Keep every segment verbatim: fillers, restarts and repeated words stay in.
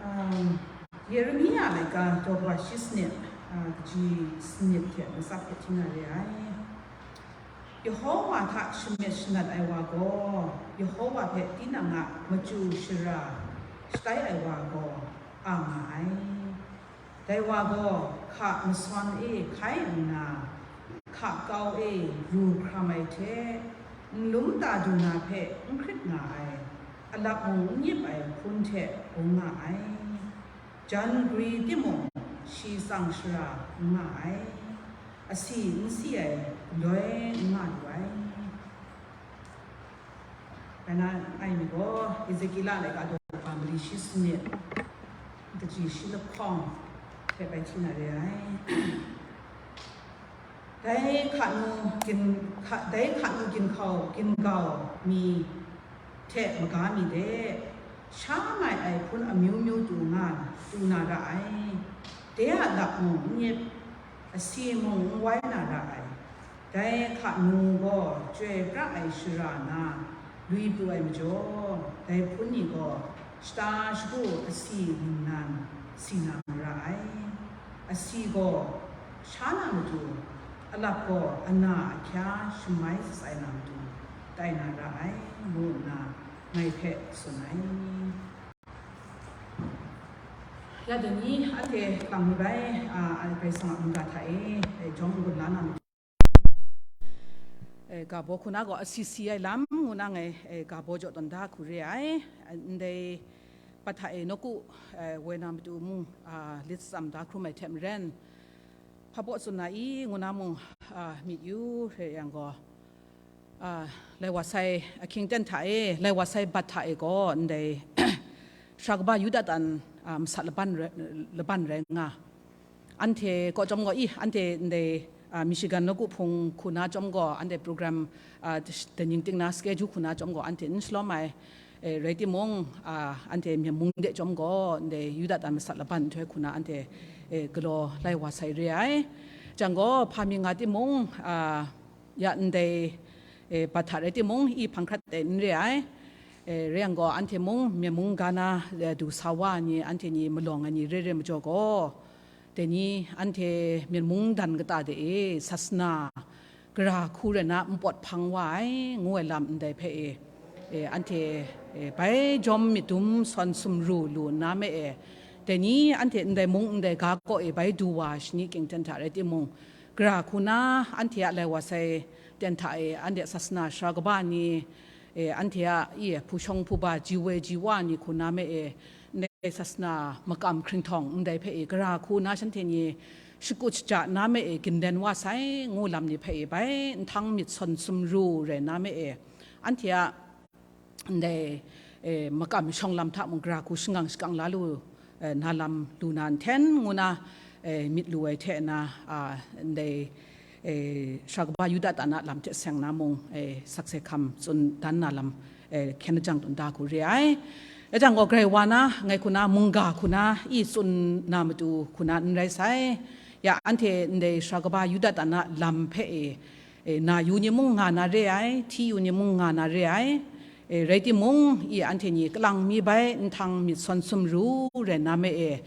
Um, Yeremia laika daw shi sanit, uh, kaji sanit hte matsat hpe htingna re ai. Yehowa hta shamet shanat ai wa gaw, Yehowa hpe tinang a machyu shara shatai ai wa gaw a nga ai. Dai wa gaw hka masawn e hkai nna, hka kau e ru hkram ai hte, nlum ta du na hpe n hkrit nga ai, alap mung n yip ai hpun hte bung nga ai. Jan gari timung shi tsang shara n nga ai, asi n si ai galoi n nga lu ai. Rai na ai mi gaw, Ezekiela laika daw mali shi sanit, kaji shi lahkawng hpe bai hti na re ai. Dai hka nu gin-, hka-, dai hka nu ginhkau, gingau mi hte maga mi de, sha mai ai hpun amyu myu tu nga, tu na ra ai. De a lap mung n yip, asi mung n wai na ra ai. Dai hka nu gaw chyoi pra ai shara na lui pru ai majaw, dai hpun ni gaw shata shagu asi ningnan si na mara ai. Asi gaw sha na matu, alap gaw ana ahkya shamai shatsai na matu tai na ra ai, ngu nna ngai hpe tsun ai. Ya dai ni anhte lang mi bai, a, a, Karai Kasang a mungga hta e, e, jawm n-gun la na matu. E, ga baw hku na gaw asi si ai lam ngu na ngai, e, ga baw jaw tawn da hku re ai. Ndai bat hta e nawku, e, woi na matu mung, a, lit tsam da hkrum ai hte maren, hpa baw tsun na i ngu na mung, a, myit yu re yang gaw, a, lai wa sai ahkying ten hta e, lai wa sai bat hta e gaw ndai sara kaba Yuda tan, a, masat laban rai, laban rai nga. Anhte kaw chyawm gaw, i, anhte ndai, a, Michigan nawku hpung hku na chyawm gaw, anhte program, a, daning ting na schedule hku na chyawm gaw, anhte n shalawm ai, e, rai timung, a, anhte Myen mung de chyawm gaw, ndai Yuda tan masat laban nhtoi hku na anhte, e, galaw lai wa sai re ai. Jang gaw, hpa mi nga timung, a, ya ndai, e, bat hta rai timung, i hpang hkrat e n re ai. E, re yang gaw, anhte mung, Myen mung ga na, e, du sa wa ni, anhte ni malawng ai ni re re majaw gaw, dai ni anhte Myen mung dan kata de e sasana gara hku rai na npawt hpang wa ai, ngu ai lam ndai hpe e, e, anhte, e, bai jawm myit dum sawn sumru lu nna me e, dai ni anhte ndai mung ndai ga kaw e bai du wa shani kying ten hta rai timung, gara hku na anhte a lai wa sai ten hta e anhte sasana sara kaba ni, e, anhte a, i, hpu shawng hpu ba ji woi ji wa ni hku na me e, ndai sasana makam hkringhtawng ndai hpe e, gara hku na shanhte ni shakut shaja na me e, ginlen wa sai, ngu lam ni hpe e, bai nhtang myit sawn sumru rai na me e, anhte a ndai, e, makam shawng lam hta mung gara hku shangang shakang la lu, e, na lam lu na nhten ngu na, e, myit lu ai hte na, a, ndai, e, sara kaba Yuda tan a lam hte seng na mung, e, sakse hkam tsun dan na lam, e, hkyen lajang tawn da hku re ai. Rai jang gaw, grai wa na, ngai hku na, mungga hku na, i tsun na matu hku na n rai sai. Ya, anhte ndai sara kaba Yuda tan a lam hpe e, e, na yu ni mung nga na re ai, hti yu ni mung nga na re ai. E, rai timung, i anhte ni kalang mi bai nhtang myit sawn sumru rai na me e,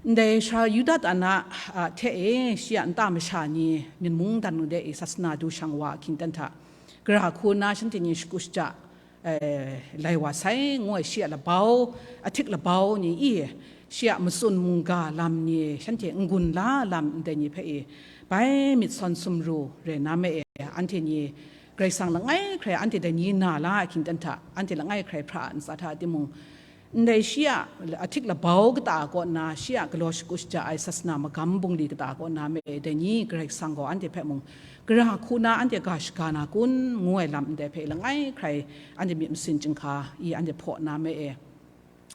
ndai sara Yuda tan a, a, hte e, shi a nta masha ni Myen mung dan de e sasana du shang wa ahkying ten hta, gara hku na shanhte ni shakut shaja, e, lai wa sai, ngu ai shi a labau, ahtik labau ni i, shi a matsun mungga lam ni, shanhte n-gun la lam ndai ni hpe e, bai myit sawn sumru rai na me e, anhte ni Karai Kasang langai hkrai anhte dai ni na la ahkying ten hta, anhte langai hkrai hpra a ntsa hta timung, ndai shi a ahtik labau kata kaw na, shi a galaw shakut shaja ai sasana magam bungli kata kaw na me e, dai ni Karai Kasang gaw anhte hpe mung gara hku na anhte ga shaga na kun, ngu ai lam ndai hpe langai hkrai anhte myit masin chyinghka i anhte hpaw na me e,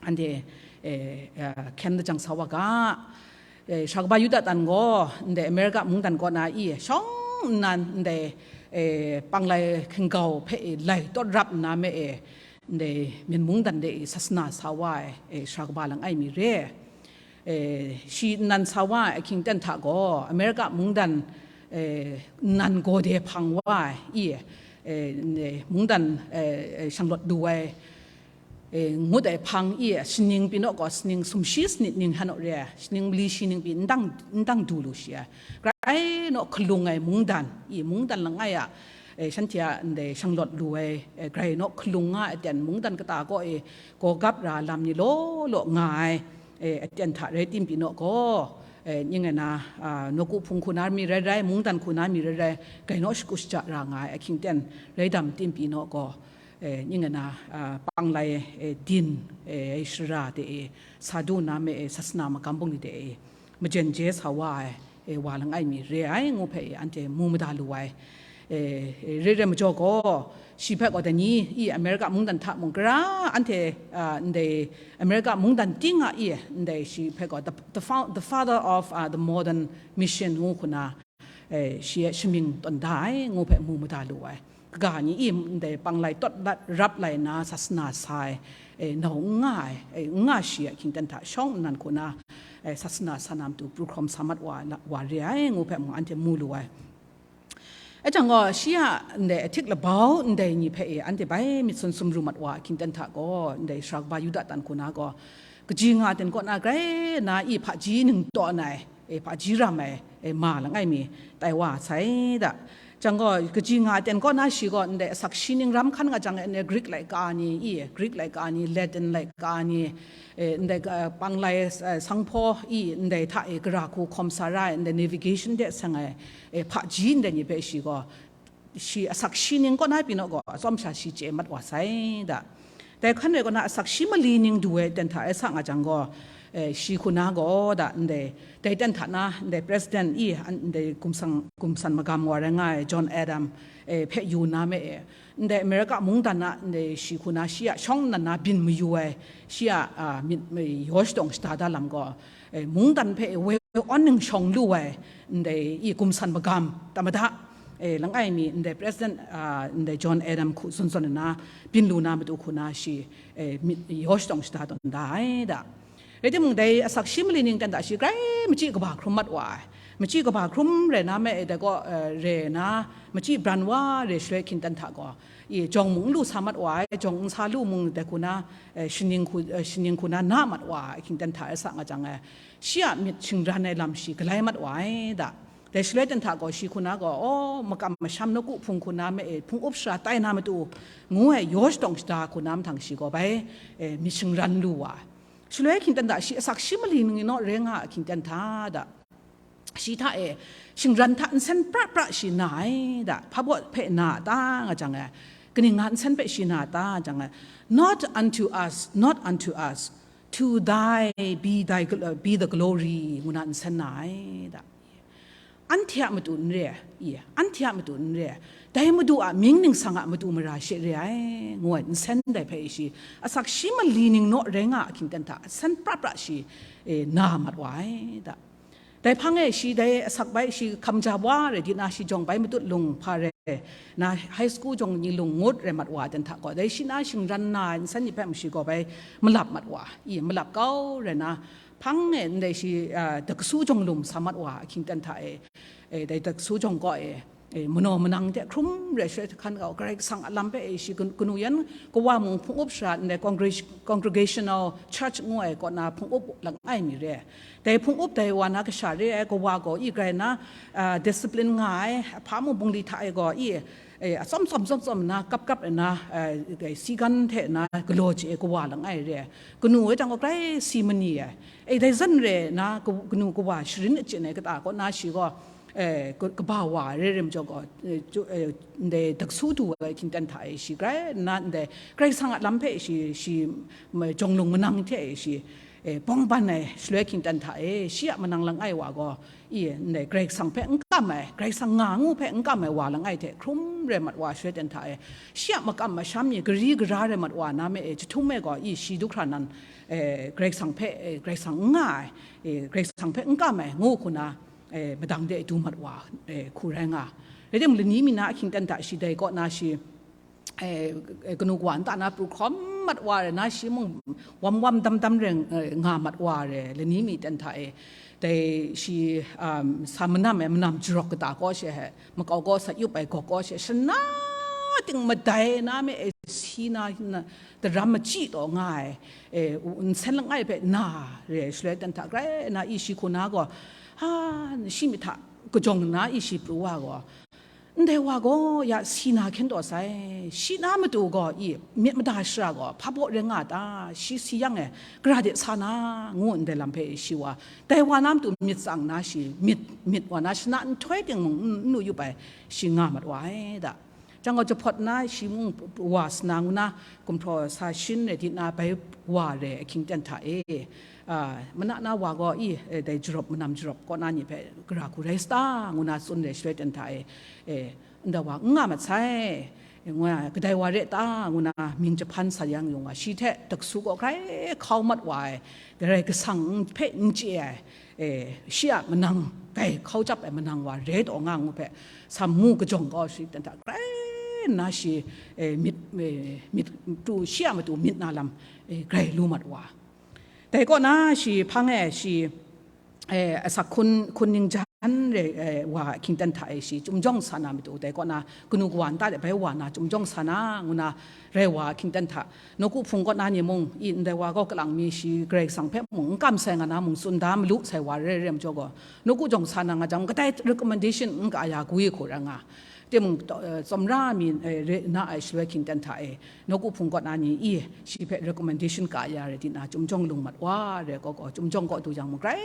anhte, e, e, hkyen lajang sa wa ga. E, sara kaba Yuda tan gaw ndai America mungdan kaw na i shawng nnan ndai, e, panglai hkinggau hpe e lai tawt rap nna me e, ndai Myen mungdan de e sasana sa wa ai, e, sara kaba langai mi re. E, shi nnan sa wa ai ahkying ten hta gaw, America mungdan, e, nnan gaw de hpang wa ai, i, e, ndai mungdan, e, e, shanglawt lu ai, ngut ai hpang i, shaning pyi naw gaw, shaning sumshi sanit ning hta naw re ai, shaning mali shi ning pyi n dang, n dang du lu shi ai. Grai naw hkalung ai mungdan i, mungdan langai a, e, shanhte a ndai shanglawt lu ai, e, grai naw hkalung nga ai aten mungdan kata kaw e, gawgap ra lam ni law law nga ai, e, aten hta rai tim pyi naw gaw, e, ning ai na, a, nawku hpung hku na mi rai rai, mungdan hku na mi rai rai, grai naw shaku shaja ra nga ai ahkying ten rai dam tim pyi naw gaw, e, ning ai na, a, panglai, e, din, e, shara de e, sadu na me e, sasana magam bungli de e, majen je sa wa ai, e, wa langai mi re ai ngu hpe e, anhte mu mada lu ai. E, e, re re majaw gaw, shi hpe gaw dai ni i America mungdan hta mung gara anhte, a, ndai America mungdan ting a i ndai shi hpe gaw the, the, found, the father of, uh, the modern mission ngu hku na, e, shi a shamying tawn da ai ngu hpe mu mada lu ai. Kaga ni i ndai panglai tawt lat rap lai na sasana sa ai, e, nau n nga ai, e, n nga shi a hkying ten hta shawng nnan hku na, e, sasana sa na matu pru hkrawm sa mat wa, wa re ai ngu hpe mung anhte mu lu ai. E jang gaw, shi a ndai ahtik labau ndai ni hpe e, anhte bai myit sun sumru mat wa ahkying ten hta gaw, ndai sara kaba Yuda tan hku na gaw, kaji nga ten kaw na grai na i hpaji ning tawn ai, e, hpaji ram ai, e, ma langai mi tai wa sai da. Jang gaw, kaji nga ten kaw na shi gaw, ndai asak shi ning ram hkan nga jang, ndai Greek laika ni i, Greek laika ni, Latin laika ni, e, ndai, e, panglai, e, sanghpaw i, ndai hta e, gara hku hkawm sa ra ai, ndai navigation de seng ai, e, hpaji ndai ni hpe shi gaw, shi asak shi ning kaw na pyi naw gaw, atsawm sha shi chye mat wa sai da. Dai hkan rai kaw na, asak shi mali ning du ai ten hta rai sa nga jang gaw, e, shi hku na gaw da, ndai, dai ten hta na, ndai president i, an-, ndai gumsang, gumsan magam wa rai nga ai John Adam, e, hpe yu na me e, ndai America mungdan a, ndai shi hku na shi a shawng nnan na byin mayu ai, shi a, a, myit, e, yaw shadawng shada da lam gaw, e, mungdan hpe e, woi awn ning shawng lu ai, ndai i gumsan magam, tamada, e, langai mi, ndai president, a, ndai John Adam hku zawn zawn nna, byin lu na matu hku na shi, e, myit yaw shadawng shada tawn da ai da. Rai timung, dai asak shi mali ning ten hta shi grai machyi kaba hkrum mat wa ai. Machyi kaba hkrum rai na me, e, dai gaw, e, re na, machyi bran wa re shaloi hkying ten hta gaw, i, jawng mung n lu sa mat wa ai, jawng n sa lu mung dai hku na, e, shaning hku, e, shaning hku na na mat wa ai, hkying ten hta rai sa nga jang e, shi a myit shingran ai lam shi galai mat wa ai da. Dai shaloi ten hta gaw, shi hku na gaw, aw, makam masham nawku hpung hku na me e, hpung up shara tai na matu, ngu ai yaw shadawng shada hku na mahtang shi gaw bai, e, myit shingran lu wa ai. Shaloi hkying ten hta shi asak shi mali ning naw rai nga ai hkying ten hta da. Shi hta e, shingran hta nsen pra pra shi na ai da. Hpa baw hpe na a ta nga jang e, kaning nga nsen hpe shi na a ta nga jang e, not unto us, not unto us, to thy be thy gl-, be the glory, ngu na nsen na ai da. Anhte a matu n re ai, i, anhte a matu n re ai, dai Madu a mying ningsang a matu mara she re ai, ngu ai nsen dai hpe shi, asak shi mali ning naw rai nga a hkying ten hta, nsen pra pra shi, e, na mat wa ai da. Dai hpang e shi dai asak bai shi hkam ja wa re di na, shi jawng bai matut lung hpa re na, high school jawng ni lung ngut re mat wa ten hta gaw, dai shi na shingran na ai nsen ni hpe mung shi gaw bai malap mat wa, i, malap kau re na, hpang e ndai shi, a, dakasu jawng lum sa mat wa ahkying ten hta e, e, dai dakasu jawng kaw e, e, manaw manang hte hkrum re shaloi hkan kau, Karai Kasang a lam hpe e shi kan-, kanu yan kawa mung hpung up shara ndai congre-, congregational church ngu ai kaw na hpung up langai mi re. Dai hpung up dai wa na kasha re ai kawa gaw i grai na, a, discipline nga ai, hpa mung bungli hta e gaw i, e, atsawm tsawm tsawm tsawm nna, kap kap nna, e, dai si gan hte na galaw chye ai kawa langai re ai. Kanu e jang gaw grai si mani ai. E, dai zan re na, ka-, kanu kawa sharin achyin ai kata kaw na shi gaw, e, ka-, kaba wa re re majaw gaw, e, ju-, e, ndai dakasu du ai hkying ten hta e shi grai nna ndai Karai Kasang a lam hpe shi, shi ma-, jawng lung manang hte e shi, e, bawng ban ai shaloi hkying ten hta e, shi a manang langai wa gaw, i, ndai Karai Kasang hpe n kam ai, Karai Kasang nga ngu hpe n kam ai wa langai hte hkrum re mat wa shaloi ten hta e, shi a makam masham ni gari gara re mat wa na me e, jahtum e gaw, i, shi du hkra nan, e, Karai Kasang hpe, e, Karai Kasang n nga ai, e, Karai Kasang hpe n kam ai ngu hku na, e, madang de du mat wa, e, hku rai nga. Rai timung, lani mi na ahkying ten hta shi dai kaw na shi, e, e, kanu kawa nta na pru hkawm mat wa re na, shi mung wam wam dam dam re, e, nga mat wa re, lani mi ten hta e, dai shi, um, sa manam e, manam jarawk kata kaw she he, makau kaw sa yup ai gawk kaw she, shana ting madai na me e si na, na daram machyi taw nga ai, e, nsen langai hpe na re ai shaloi ten hta grai na i shi hku na gaw, ha, shi myit hta kajawng na i shi pru wa gaw, ndai wa gaw ya si na hkyen taw sai, shi na matu gaw i myit mada shara gaw hpa baw rai nga ta, shi si yang e, gara de sa na, ngu ndai lam hpe shi wa, dai wa na matu myit tsang na shi, myit, myit wa na shana nhtoi ting mung n, n nu yup ai, shi nga mat wa ai da. Jang gaw jahpawt na shi mung wa sana ngu na, gumhpraw sa shin rai di na bai wa re ahkying ten hta e, a, mana na wa gaw i, e, dai jarap, manam jarap kaw na ni hpe gara hku rai sa ta, ngu na tsun re shaloi ten hta e, e, nda wa n nga mat sai, e, ngu na, kadai wa re ta, ngu na mying jahpan sa yang yung wa, shi hte taksu gaw grai hkau mat wa ai, Karai Kasang hpe n chye ai, e, shi a manang, kai hkau chyap ai manang wa re taw nga ngu hpe, sa mu kajawng kau shi ten hta grai nna shi, e, myit, e, myit tu, shi a matu myit na lam, e, grai lu mat wa. Dai kaw na shi hpang e shi, e, asak hkun, hkun ningjan re, e, wa ahkying ten hta e shi chyum jawng sa na matu, dai kaw na kanu kawa nta de bai wa na chyum jawng sa na, ngu na rai wa ahkying ten hta, nawku hpung kaw na ni mung, i ndai wa gaw kalang mi shi Karai Kasang hpe mung n kam sai nga na mung tsun da malu sai wa re re majaw gaw, nawku jawng sa na nga jang, kadai recommendation n ka ya gwi hku ra nga. Timung, e, tsawmra mi, e, re na ai shaloi ahkying ten hta e, nawku hpung kaw na ni i, shi hpe recommendation ka ya rai di na, chyum jawng lung mat wa re gaw gaw, chyum jawng kaw du yang mung grai,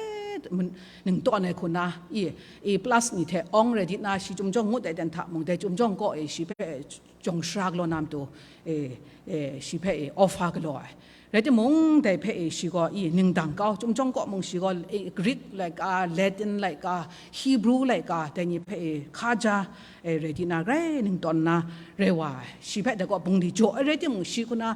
ningtawn ai hku na, i, i plus ni hte awng rai di na, shi chyum jawng ngut ai ten hta mung, dai chyum jawng kaw e shi hpe jawng shara galaw na matu, e, e, shi hpe, e, offer galaw ai. Rai timung, dai hpe e shi gaw i ningdang kau, chyum jawng kaw mung shi gaw, e, Greek laika, Latin laika, Hebrew laika, dai ni hpe e hkaja, e, rai di na, grai ningtawn na rai wa ai. Shi hpe dai kaw bungli jaw ai rai timung, shi hku na,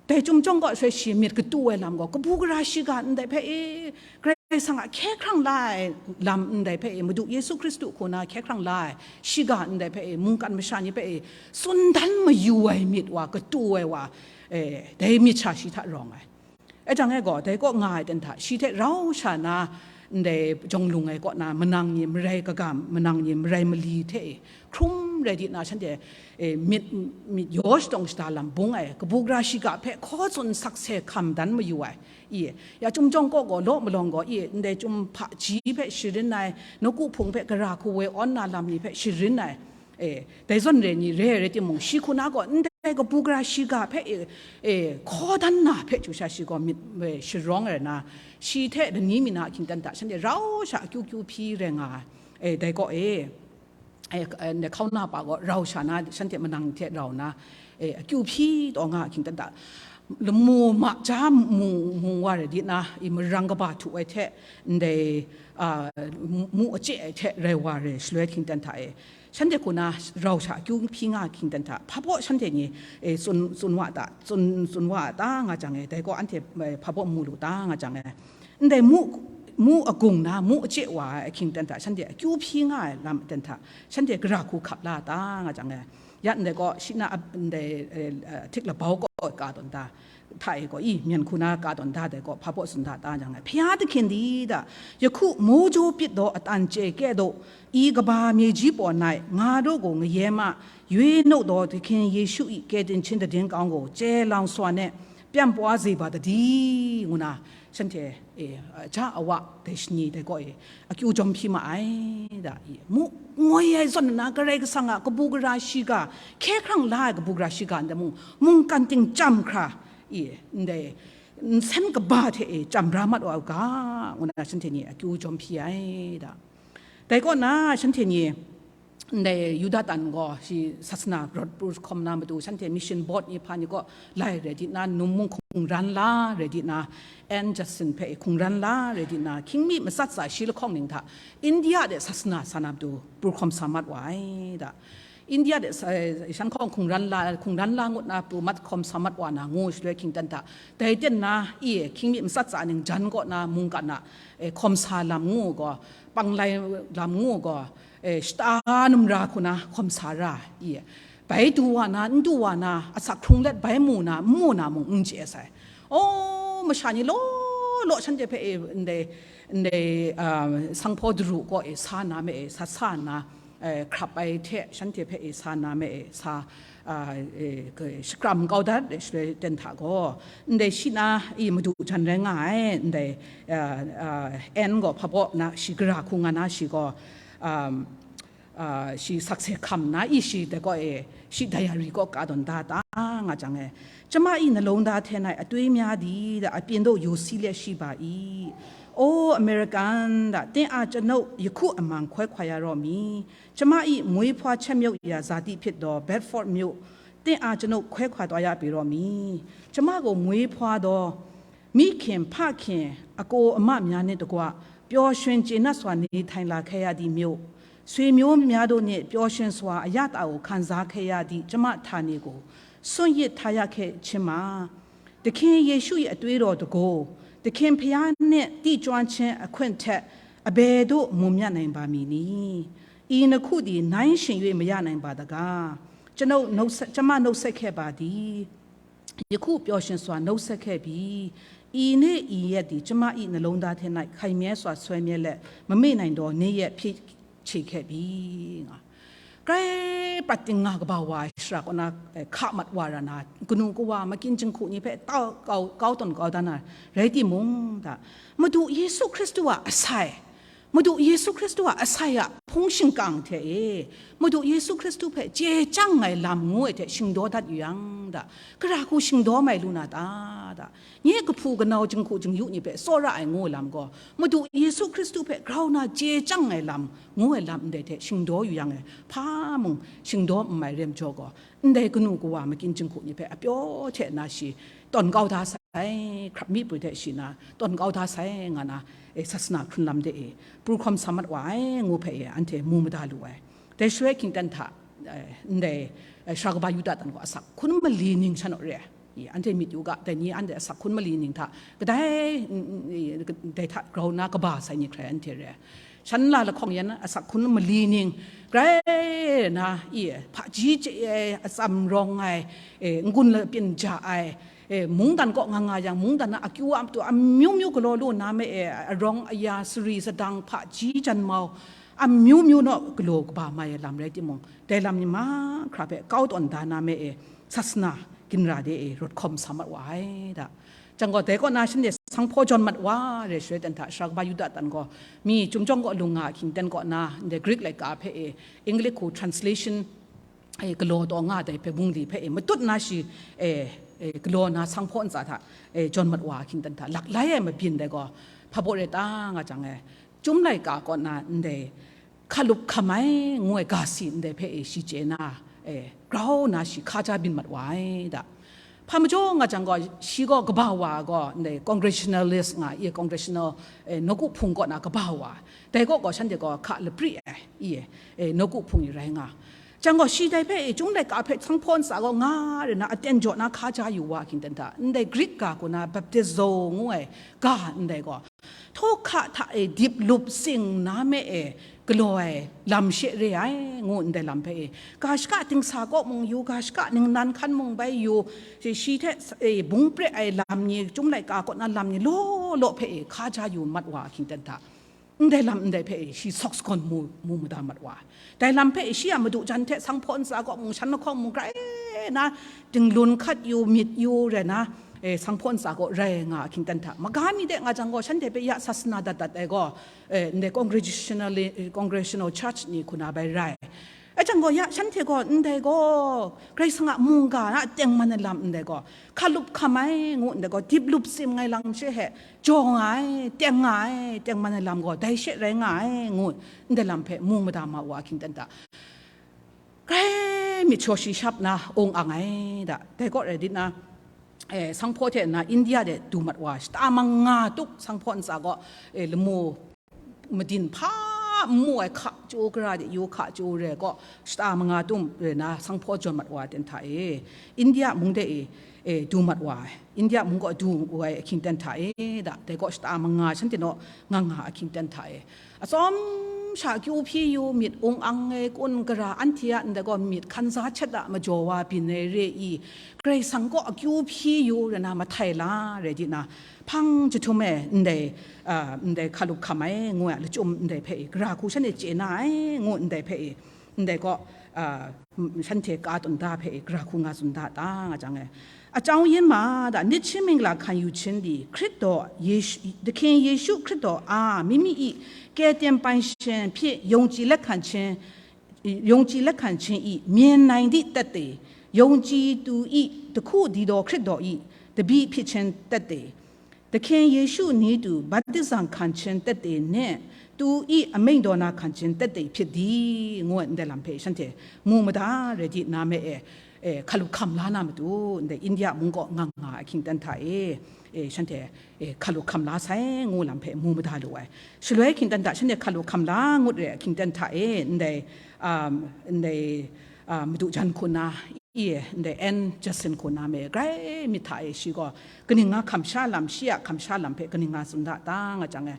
dai chyum jawng kaw shaloi shi myit katu ai lam gaw, kabu gara shiga ndai hpe e, Karai Kasang a hkye hkrang la ai lam ndai hpe e, Madu Yesu Hkristu hku na hkye hkrang la ai shiga ndai hpe e, mungkan masha ni hpe e, tsun dan mayu ai myit wa, katu ai wa, e, dai myit sha shi hta rawng ai. E jang e gaw, dai kaw nga ai ten hta, shi hte rau sha na, ndai jawng lung ai kaw na, manang ni marai kaga, manang ni marai mali hte e, hkrum rai di na, shanhte, e, myit, myit yaw shadawng shada lam bung ai, kabu gara shiga hpe hkaw tsun sakse hkam dan mayu ai, i, ya chyum jawng kaw gaw, law malawng gaw, i, ndai chyum hpaji hpe sharin ai, nawku hpung hpe gara hku woi awn na lam ni hpe sharin ai, e, dai zawn re ni re ai rai timung, shi hku na gaw, ndai kabu gara shiga hpe, e, e, hkaw dan na hpe chyu sha shi gaw myit, e, sharawng ai na, shi hte lani mi na ahkying ten hta, shanhte rau sha akyu kyu hpyi rai nga ai, e, dai kaw e, e, e, ndai hkauna pa gaw rau sha na, shanhte manang hte rau na, e, akyu hpyi taw nga ahkying ten hta, lamu ma ja mu, mu wa rai di na, i marang kaba htu ai hte, ndai, a, mu, mu ace ai hte rai wa re shaloi ahkying ten hta e, shanhte hku na rau sha akyu hpyi nga ahkying ten hta, hpa baw shanhte ni, e, tsun, tsun wa ta, tsun, tsun wa ta nga jang e, dai gaw anhte, e, hpa baw mu lu ta nga jang e, ndai mu, mu agung na, mu ace wa ai ahkying ten hta, shanhte akyu hpyi nga ai lam ten hta, shanhte gara hku hkap la ta nga jang e, ya ndai gaw, shi na ap, ndai, e, e, htik labau kaw ka tawn ta, hta e gaw, i, myen hku na ka tawn da dai gaw, hpa baw tsun da ta jang e, Hpya dahkyen di da, yahku mojo pit daw atan chye kya daw, i kaba myeji paw nai, nga daw gaw ngaye ma, yue no daw dahkyen Yesu i ke din chin dadin kang gaw, chye lang swa ne, pyam pwa ze ba dadi, ngu na, shanhte, e, ja awa dai shani dai gaw e, akyu jawm hpyi ma ai, da, i, mu, ngoi ai zawn na, Karai Kasang a kabu gara shiga, hkye hkrang la ai kabu gara shiga nda mung, mungkan ting chyam hkra, i, ndai, nsen kaba hte e chyam ra mat wa u ga, ngu na shanhte ni akyu jawm hpyi ai, da. Dai kaw na, shanhte ni, ndai Yuda tan gaw shi sasana rawt pru hkawm na matu, shanhte mission board ni hpa ni kaw lai rai di na, num mung hkungran la rai di na, Ann Judson hpe hkungran la rai di na, hkying mi matsat tsa shi lahkawng ning hta, India de sasana sa na matu pru hkawm sa mat wa ai, da. India de sa, shan hkawng hkungran la, hkungran la ngut na pru mat hkawm sa mat wa na ngu shaloi ahkying ten hta, dai ten na, i, hkying mi matsat tsa ning jan kaw na mungkan a, e, hkawm sa lam ngu gaw, panglai lam ngu gaw, e, shata numra hku na hkawm sa ra, i, bai du wa na, n du wa na, asak hkrung let bai mu na, n mu na mung n chye sai. Aw, masha ni law law shanhte hpe e, ndai, ndai, a, sanghpaw daru kaw e sa na me e, sa sa nna, eh, hkrap ai hte shanhte hpe e sa na me e sa, ah, eh, ke-, shakram kau dat ai shaloi ten hta gaw, ndai shi na i madu jan rai nga ai, ndai, ah, ah, N gaw hpa baw na shi gara hku nga na shi gaw, um, ah, shi sakse hkam na i shi dai gaw e, shi dayari kaw ka dawn da ta nga jang e, Chyama i nalung da hte nai atwi mya di da apyin daw yu si let shi ba i, O American da, ten a chanau yahku amang hkoi hkwa ya raw mi, Chyama i mui hpwa chyam yau ya zati hpyit daw Bedford myu, ten a chanau hkoi hkwa taw ya pyi raw mi, Chyama gaw mui hpwa daw, myi hkyen hpa hkyen ako ama mya ni dagwa, pyaw shun chye nat swa ni htang la hkai ya di myu, sui myu mya daw ni pyaw shun swa a ya ta u hkan za hkai ya di Chyama hta ni gaw, sun yit hta ya hkye hkying ma. Dahkyen Yesu i atwi raw dagaw, dahkyen Hpya ne ti chyan hkyen ahkun hte abe daw mum ya nai ba mi ni? I na hku di nai shin yoi maya nai ba daga? Chanau nau sa-, Chyama nau sat hkye ba di? Yahku pyaw shun swa nau sat hkye bi? I ne i yet di Chyama i nalung da hte nai hkai mi ai swa soi mi ai let, mame nai daw ni yet hpyi hkye hkye bi nga. Grai prat ting nga kaba wa ai shara kaw na, eh, hka mat wa ra na, kanu kawa, makyin jinghku ni hpe tau kau, kau tawn kau dan na rai timung, da, Madu Yesu Hkristu a asai, Madu Yesu Hkristu a asai a hpung shingkang hte e, Madu Yesu Hkristu hpe chye chyang ai lam ngu ai hte shingdaw dat yu yang, da, gara hku shingdaw mai lu na ta, da, nye kahpu kanau jinghku jingyu ni hpe tsawra ai ngu ai lam gaw, Madu Yesu Hkristu hpe grau na chye chyang ai lam ngu ai lam ndai hte shingdaw yu yang e, hpa mung shingdaw n mai rem jaw gaw, ndai kanu kawa makyin jinghku ni hpe apyaw hte na shi tawn kau da sai, hkrap mi pru hte shi na tawn kau da sai nga na, e, sasana hkrun lam de e, pru hkawm sa mat wa ai ngu hpe e, anhte mu mada lu ai. Dai shaloi hkying ten hta, eh, ndai, eh, sara kaba Yuda tan gaw asak hkun mali ning sha naw re ai. I, anhte myit yu ga, dai ni anhte asak hkun mali ning hta kadai, mm, mm, i, dai hta grau na kaba sai ni hkrai anhte re ai. Shan la lahkawng yan asak hkun mali ning grai na, i, hpaji chye ai, atsam rawng ai, eh, n-gun lapyin ja ai, eh, mungdan kaw nga nga yang, mungdan na akyu a matu amyu myu galaw lu na me e, arawng aya, sari sadang, hpaji janmau, amyu myu naw galaw kaba mai ai lam rai timung, dai lam ni mahkra hpe kau tawn da na me e, sasana ginra de e rawt hkawm sa mat wa ai da. Jang gaw, dai kaw na shanhte sanghpaw jawn mat wa re shaloi ten hta, sara kaba Yuda tan gaw, mi chyum jawng kaw lung nga ahkying ten kaw na, ndai Greek laika hpe e, English hku translation, e, galaw taw nga dai hpe bungli hpe e, matut na shi, e, e, galaw na sanghpaw ntsa hta, e, jawn mat wa ahkying ten hta, laklai ai mabyin dai gaw, hpa baw re ta nga jang e, Chyum laika kaw na ndai hkalup hkam ai ngu ai ga si ndai hpe e shi chye na, e, grau na shi hkaja byin mat wa ai da. Hpa majaw nga jang gaw, shi gaw kaba wa gaw ndai congregationalist nga i, congregational, e, nawku hpung kaw na kaba wa, dai kaw gaw shanhte gaw hka lapri ai i, e, nawku hpung ni rai nga. Jang gaw, shi dai hpe e, Chyum laika hpe sanghpaw ntsa gaw nga re na, aten jaw na hkaja yu wa ahkying ten hta, ndai Greek ga kaw na baptizo ngu ai ga ndai gaw, htaw hka hta e dip lup sing na me e galaw ai lam she re ai, ngu ndai lam hpe e, ga shaka dingsa kaw mung yu, ga shaka ningnan hkan mung bai yu, shi, shi hte s-, e, bung pre ai lam ni, Chyum laika kaw na lam ni law law hpe e hkaja yu mat wa ahkying ten hta, ndai lam ndai hpe e shi sawk sagawn mu, mu mada mat wa ai. Dai lam hpe e shi a madu jan hte sanghpaw ntsa kaw mung, shan lahkawng mung, grai na dinglun hkat yu, myit yu rai na, e, sanghpaw ntsa kaw rai nga ahkying ten hta, maga mi de nga jang gaw, shanhte hpe ya sasana dat dat ai gaw, e, ndai congregational, congregational church ni hku na bai rai. E jang gaw, ya shanhte gaw ndai gaw, Karai Kasang a mungga na tengman ai lam ndai gaw, hkalup hkam ai ngu ndai gaw, dip lup sim ngai lam she he, jaw nga ai, teng nga ai, tengman ai lam gaw, dai she rai nga ai ngu ndai lam hpe mu mada ma wa ahkying ten hta, grai myit shaw shi shap na ung ang ai da. Dai kaw rai dit na, e, sanghpaw hte na India de du mat wa, shata manga tup sanghpaw ntsa gaw, e, lamu madin hpa n mu ai hka chyu gara de yu, hka chyu re gaw, shata manga tum re na sanghpaw jawn mat wa ten hta e, India mung de e, e, du mat wa ai, India mung gaw du wu ai ahkying ten hta e da, dai gaw shata manga shanhte naw nga nga ahkying ten hta e, atsawm sha akyu hpyi yu, myit ung ang ai kun gara anhte a ndai gaw myit hkan za htet a majaw wa byin ai re i, Karai Kasang kaw akyu hpyi yu rai na mahtai la rai di na, hpang jahtum e ndai, a, ndai hkalup hkam ai ngu ai lachyum ndai hpe i, gara hku shanhte chye na ai ngu ndai hpe i, ndai gaw, a, shanhte ka tawn da hpe i, gara hku nga tsun da ta nga jang e. အကြောင်းရင်းမှာ ဒါ နှစ်ခြင်းမင်္ဂလာခံယူခြင်းသည် ခရစ်တော်ယေရှု သခင်ယေရှုခရစ်တော်အား မိမိ၏ ကယ်တင်ပိုင်ရှင်ဖြင့် ယုံကြည်လက်ခံခြင်း ယုံကြည်လက်ခံခြင်း၏ မြင်နိုင်သည့်သက်သေ၊ ယုံကြည်သူ၏ တစ်ခုတည်းသော ခရစ်တော်၏ တပည့်ဖြစ်ခြင်းသက်သေ၊ သခင်ယေရှုနည်းတူ ဗတ္တိဇံခံခြင်းသက်သေနှင့် သူ၏အမိန့်တော်နာခံခြင်းသက်သေဖြစ်သည် ငို့ ndai lam hpe shanhte mu mada rai di na me e, e, hkalup hkam la na matu, ndai India mung kaw nga nga ai hkying dan hta e, e, shanhte, e, hkalup hkam la sai ngu lam hpe mu mada lu ai. Shaloi hkying dan hta shanhte hkalup hkam la ngut re ai hkying dan hta e, ndai, um, ndai, uh, Madu Jan hku na, i e, ndai Ann Jackson hku na me grai myit hta e, shi gaw kaning nga hkam sha lam, shi a hkam sha lam hpe kaning nga tsun da ta nga jang e,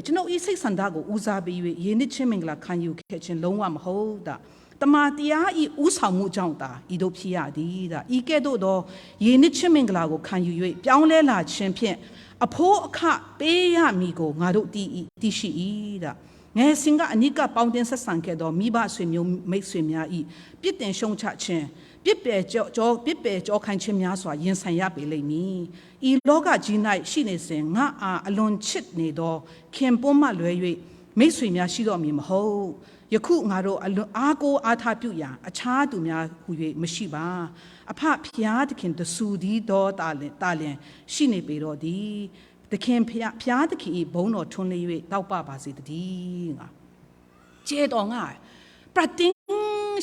ကျွန်ုပ်၏စိတ်ဆန္ဒကို ဦးစားပေး၍ ယင်းနှစ်ခြင်းမင်္ဂလာခံယူခဲ့ခြင်း လုံးဝမဟုတ်သာ၊ တမန်တရား၏ဦးဆောင်မှုကြောင့်သာ ဤသို့ဖြစ်ရသည်။ ဒါ ဤကဲ့သို့သော ယင်းနှစ်ခြင်းမင်္ဂလာကို ခံယူ၍ ပြောင်းလဲလာခြင်းဖြင့် အဖိအခပေးရမည်ကို ငါတို့သိ၏၊ သိရှိ၏။ ဒါ ငယ်စဉ်ကအနီးကပ်ပေါင်းသင်းဆက်ဆံခဲ့သော မိဘဆွေမျိုးမိတ်ဆွေများ၏ ပြစ်တင်ရှုတ်ချခြင်း၊ ပြစ်ပယ်ကြော-၊ ကြော-၊ ပြစ်ပယ်ကြောခိုင်းခြင်းများစွာ ရင်ဆိုင်ရပေလိမ့်မည်။ ဤလောကကြီး၌ရှိနေစဉ် ငါ့အားအလွန်ချစ်နေသော ခင်ပွန်းမှလွဲ၍ မိတ်ဆွေများရှိတော့မည်မဟုတ်။ ယခုငါတို့အလွန်အားကိုးအားထားပြုရာ အခြားသူများဟူ၍မရှိပါ။ အဖဖျားသခင်တဆူတည်းသောသာလျှင်၊ သာလျှင်ရှိနေပေတော့သည်။ သခင်ဖျား၊ ဖျားသခင်၏ဘုန်းတော်ထွန်းလင်း၍ တောက်ပပါစေတည်း။ ငါ chye taw nga ai. Prat ting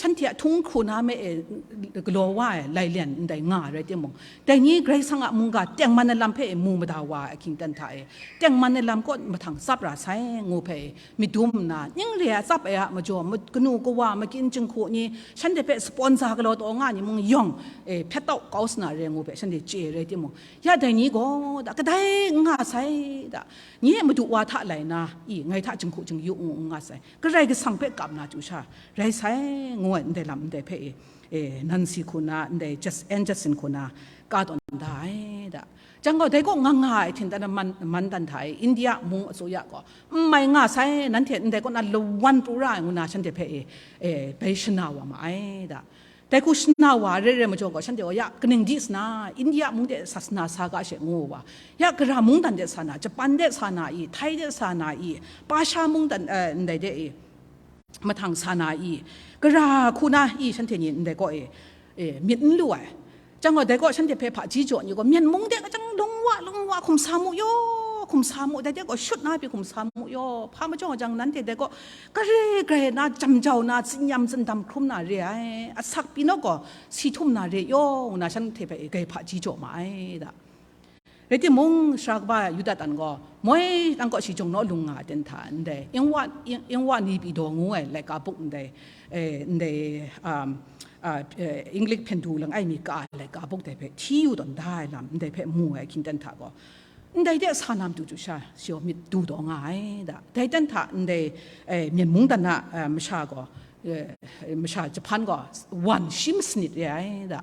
shanhte a htung hku na me e galaw wa ai, lai lyan ndai nga ai rai timung, dai ni Karai Kasang a mungga tengman ai lam hpe e mu mada wa ai hkying dan hta e, tengman ai lam kaw mahtang tsap ra sai ngu hpe e, myit dum nna, ning re ai tsap ai a majaw, ma-, kanu kawa, makyin jinghku ni, shanhte hpe sponsor galaw taw nga ni mung yawng, e, hpyat tau kau sa na re ngu hpe shanhte chye rai timung, ya dai ni gaw, da, kadai n nga sai, da, nye a madu wa hta lai na, i, ngai hta jinghku jingyu n, n nga sai. Karai Kasang hpe kap na chyu sha rai sai, ngu ai ndai lam ndai hpe e, e, Nancy hku na, ndai Jas-, Ann Jackson hku na, ka tawn da ai, da. Jang gaw, dai kaw nga nga ai htin dan man, man dan hta e, India mung a tsawya gaw, n mai nga sai, nanhte ndai kaw na lawan pru ra ai, ngu na shanhte hpe e, e, bai shana wa ma ai, da. Dai hku shana wa re re majaw gaw, shanhte gaw, ya, kaning di sa na, India mung de sa sa na sa ga she ngu wa, ya, gara mungdan de sa na, Japan de sa na i, Thai de sa na i, Pasha mungdan, eh, ndai de i, mahtang sa na i, gara hku na i, shanhte ni ndai kaw e, e, myit n lu ai. Jang gaw, dai kaw shanhte hpe hpaji jaw ni gaw, Myen mung de kachyang lung wa, lung wa, hkum sa mu yaw, hkum sa mu, dai de gaw shut na pyi hkum sa mu yaw, hpa majaw jang nanhte dai kaw, gare gare na, jam jau na, tsinyam tsindam hkrum na re ai, asak pyi naw gaw, si htum na re yaw, ngu na shanhte hpe gai hpaji jaw ma ai, da. Rai timung, sara kaba Yuda tan gaw, moi nang kaw shi jung naw lung nga ai ten hta ndai, Ingwa, Ing-, Ingwa ni pyi daw ngu ai laika buk ndai, eh, ndai, um, ah, eh, English hpyen du langai mi ka ai laika buk dai hpe hti yu tawn da ai lam ndai hpe mu ai hkying ten hta gaw, ndai de sa na matu chyu sha, shi gaw myit du taw nga ai da. Dai ten hta ndai, eh, Myen mungdan a, eh, masha gaw, eh, masha Japan gaw wan shi masanit re ai da.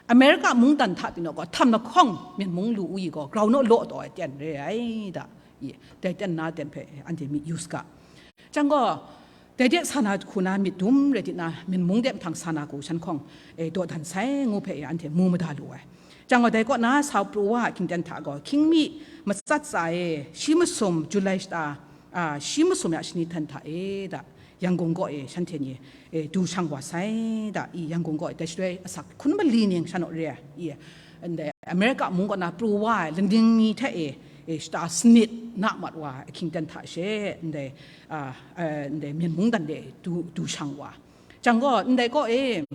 America mungdan hta pyi naw gaw, htam lahkawng Myen mung lu u i gaw, grau naw law taw ai ten re ai da. I, dai ten na ten hpe anhte myit yu saga. Jang gaw, dai de sa na hku na myit dum rai di na, Myen mung de mahtang sa na hku shan hkawng, e, dawdan sai ngu hpe e anhte mu mada lu ai. Jang gaw, dai kaw na sa pru wa ai hkying ten hta gaw, hkying mi matsat tsa e, shi masum July shata, a, shi masum ya shani hten hta e da, Yangon kaw e shanhte ni, e, du shang wa sai da, i, Yangon kaw e dai shaloi asak hkun mali ning sha naw re ai, i, ndai America mung kaw na pru wa ai laning ni hte e, e, shata sanit na mat wa ai ahkying ten hta she, ndai, a, a, ndai Myen mungdan de du, du shang wa. Jang gaw, ndai kaw e,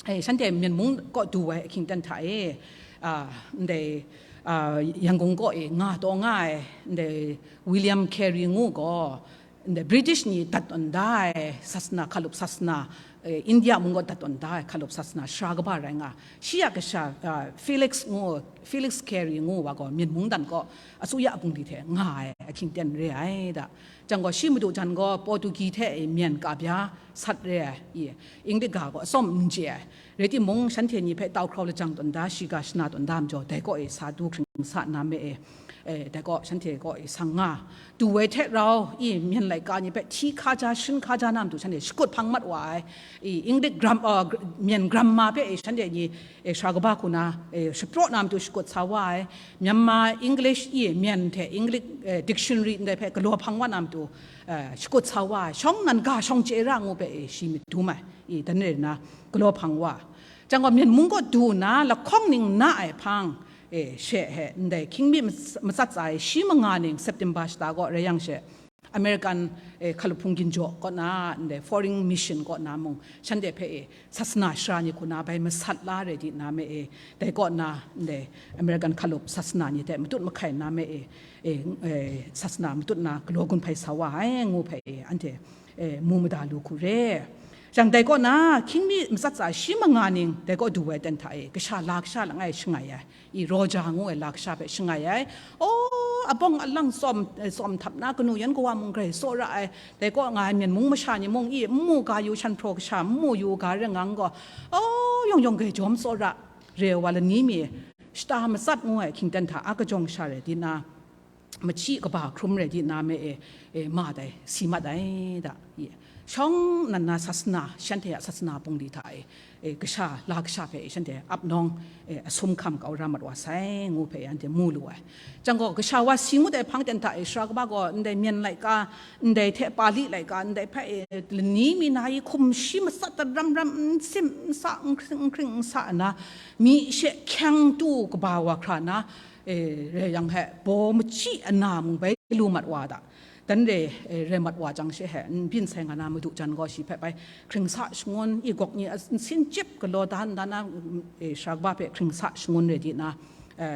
e, shanhte Myen mung kaw du ai ahkying ten hta e, a, ndai, a, Yangon kaw e nga taw nga ai, ndai William Carey ngu gaw, ndai British ni dat tawn da ai sasana, hkalup sasana, India mung kaw dat tawn da ai hkalup sasana sara kaba rai nga, shi a kasha Felix ngu, Felix Carey ngu wa gaw Myen mungdan kaw asuya bungli hte nga ai ahkying ten re ai da. Jang gaw shi madu jan gaw Portugi hte Myen ka bya sat re ai, i, English ga gaw atsawm n chye ai. Rai timung, shanhte ni hpe tau hkrau lajang tawn da, shiga shana tawn da majaw, dai kaw e sa du hkring sa nna me e, e, dai kaw shanhte kaw e sang nga. Du wai hte rau, i, Myen laika ni hpe hti hkaja, sharin hkaja na matu shanhte shakut hpang mat wa ai. I, English gram-, uh, gr-, Myen grammar hpe e shanhte ni, e, sara kaba hku na, e, shapraw na matu shakut sa wa ai. Myanmar English, i, Myen hte English, e, dictionary ndai hpe galaw hpang wa na matu, e, shakut sa wa ai. Shawng nan ga shawng chye ra ngu hpe, e, shi madum ai. I, dan rai nna, galaw hpang wa. Jang gaw, Myen mung kaw du nna, lahkawng ning na ai hpang, e, she he, ndai hkying mi mas-, matsat tsa ai shi manga ning September shata kaw rai yang she, American, e, hkalup hpung ginjaw kaw na, ndai foreign mission kaw na mung, shanhte hpe, e, sasana sara ni hku na bai masat la rai di na me e, dai kaw na, ndai American hkalup sasana ni hte matut mahkai na me e, e, e, sasana matut na galaw gun hpai sa wa ai ngu hpe, e, anhte, e, mu mada lu hku re. Jang dai kaw na, hkying mi matsat tsa shi manga ning dai kaw du ai ten hta e, kasha la kasha langai shangai ai, i, Roger ngu ai la kasha hpe shangai ai. Aw, abawng alang tsawm, e, tsawm htap na kanu yan kawa mung grai tsaw ra ai. Dai kaw nga ai Myen mung masha ni mung, i, n mu ga yu shan hpraw kasha, n mu yu ga rengang gaw, aw, yawng yawng grai jawm tsaw ra, re ai wa lani mi, shata matsat ngu ai hkying ten hta a kajawng sha rai di na, machyi kaba hkrum rai di na me e, e, ma dai, si mat ai da, i. Shawng nan na sasana, shanhte a sasana bungli hta e, e, kasha, la kasha hpe e, shanhte ap nawng, e, asum hkam kau ra mat wa sai, ngu hpe e, anhte mu lu ai. Jang gaw, kasha wa si ngut ai hpang ten hta e, sara kaba gaw, ndai Myen laika, ndai hte Pali laika, ndai hpe e, lani mi na i hkum shi matsat dat ram ram, n sim n sa, n hkring n hkring n sa nna, mi she hkyang tu kaba wa hkra na, e, rai yang hpe, baw machyi ana mung bai lu mat wa da. Dan re, e, rai mat wa jang she he, n byin sai nga na madu jan gaw shi hpe bai hkring sa shangun, i gawk ni a nsin chyip galaw da nda na, e, sara kaba hpe hkring sa shangun rai di na, e,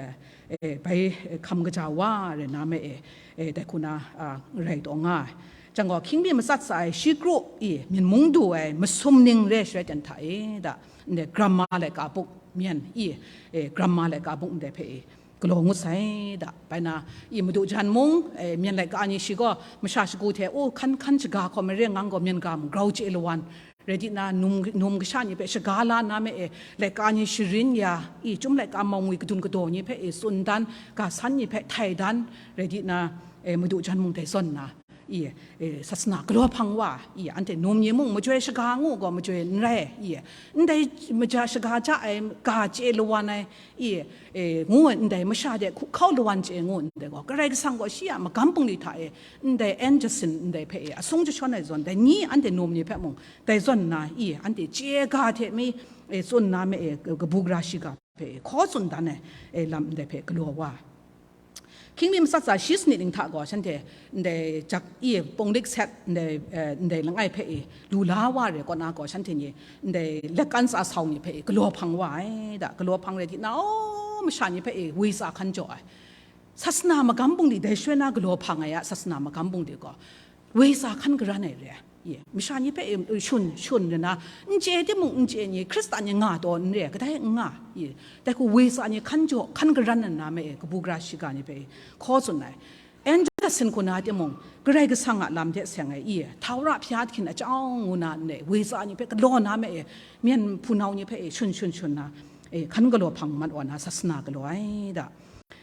e, bai, e, hkam kaja wa rai na me e, e, dai hku na, a, rai taw nga ai. Jang gaw, hkying mi matsat sa ai shi kru, i, Myen mung du ai masum ning re shaloi ten hta e, da, ndai grammar laika buk, Myen, i, e, grammar laika buk ndai hpe, e, galaw ngut sai da. Bai na, i, madu jan mung, e, Myen laika ni shi gaw, masha shagu hte, o, hkan hkan shaga hkawm ai re ngang gaw, Myen ga mung grau chye lawan, rai di na, num, num kasha ni hpe shaga la na me e, laika ni sharin ya, i, chyum laika mawngwi kadun kadaw ni hpe, e, tsun dan, ga san ni hpe htai dan, rai di na, e, madu jan mung dai zawn na, i, e, sasana galaw hpang wa, i, anhte num ni mung majoi shaga ngu gaw majoi n rai, i, ndai maja shaga ja ai, ga chye lawan ai, i, e, ngu ndai masha de hku hkau lawan chye ngu ndai gaw, Karai Kasang gaw shi a magam bungli hta e, ndai Anderson ndai hpe e, asung jashawn ai zawn, dai ni anhte num ni hpe mung, dai zawn nna, i, anhte chye ga hte mi, e, tsun na me e, kabu gara shiga hpe e, hkaw tsun dan ai, e, lam ndai hpe galaw wa. Hkying mi matsat tsa shi sanit ning hta gaw, shanhte ndai jak i punglik set ndai, e, ndai langai hpe i lu la wa re kaw na gaw, shanhte ni ndai lakan tsa sau ni hpe i galaw hpang wa ai da, galaw hpang rai di na, aw, masha ni hpe i woi tsa hkan jaw ai. Sasana magam bungli dai shaloi na galaw hpang ai a, sasana magam bungli gaw, woi tsa hkan garan ai re ai. Ye, masha ni hpe, e, shun, shun rai na, n chye timung n chye ni, Hkristan ni nga taw n re ai, kadai n nga, ye, dai hku woi tsa ni hkan jaw, hkan garan nna me e, kabu gara shiga ni hpe, e, hkaw tsun ai. Anderson hku na timung, Karai Kasang a lam hte seng ai, ye, Htawra hpya hkyin a chyawng ngu na n re, woi tsa ni hpe galaw na me e, Myen hpunau ni hpe, e, shun, shun, shun na, e, hkan galaw hpang mat wa na, sasana galaw ai da.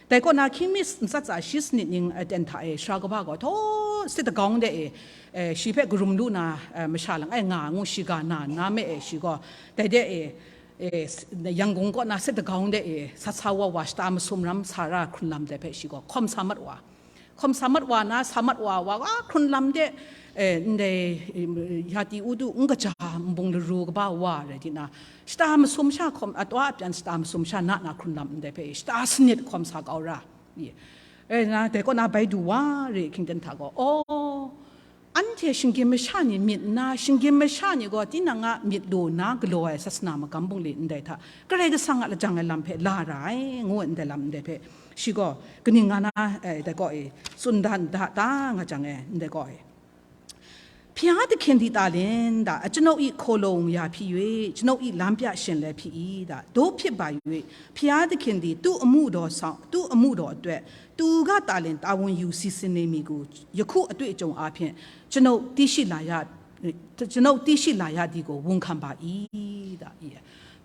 Dai kaw na, hkying mi matsat tsa shi sanit ning, e, ten hta e, sara kaba gaw, htaw, sit dagaung de e, e, shi hpe karum lu na, e, masha langai nga ngu shiga na, na me e, shi gaw, dai de e, e, s-, Yangon kaw na sit dagaung de e, sat sa wa wa shata masum ram sa ra hkrun lam dai hpe shi gaw hkawm sa mat wa. Hkawm sa mat wa na, sa mat wa wa, wa hkrun lam de, e, ndai, e, yati udu n kaja nbung laru kaba wa rai di na, shata masum sha hkawm, atwa apyan shata masum sha na na hkrun lam ndai hpe, shata sanit hkawm sa kau ra. Ye. E na, dai kaw na bai du wa re hkying ten hta gaw, aw, anhte shinggyim masha ni myit nna, shinggyim masha ni gaw tinang a myit lu nna galaw ai sasana magam bungli ndai hta, Karai Kasang a lajang ai lam hpe la ra ai, ngu ai ndai lam ndai hpe, shi gaw kaning nga na, e, dai kaw e, tsun da, da, da nga jang e, ndai kaw e. ဖျားသခင်သည်သာလျှင်၊ ဒါကျွန်ုပ်၏ခိုလှုံရာဖြစ်၍၊ ကျွန်ုပ်၏လမ်းပြရှင်လည်းဖြစ်၏။ ဒါသို့ဖြစ်ပါ၍ ဖျားသခင်သည်သူ့အမှုတော်ဆောင်၊ သူ့အမှုတော်အတွက်သူကသာလျှင်တာဝန်ယူစီစဉ်နေမည်ကို ယခုအတွေ့အကြုံအားဖြင့်ကျွန်ုပ်သိရှိလာရ၊ ကျွန်ုပ်သိရှိလာရသည်ကိုဝန်ခံပါ၏။ ဒါ၊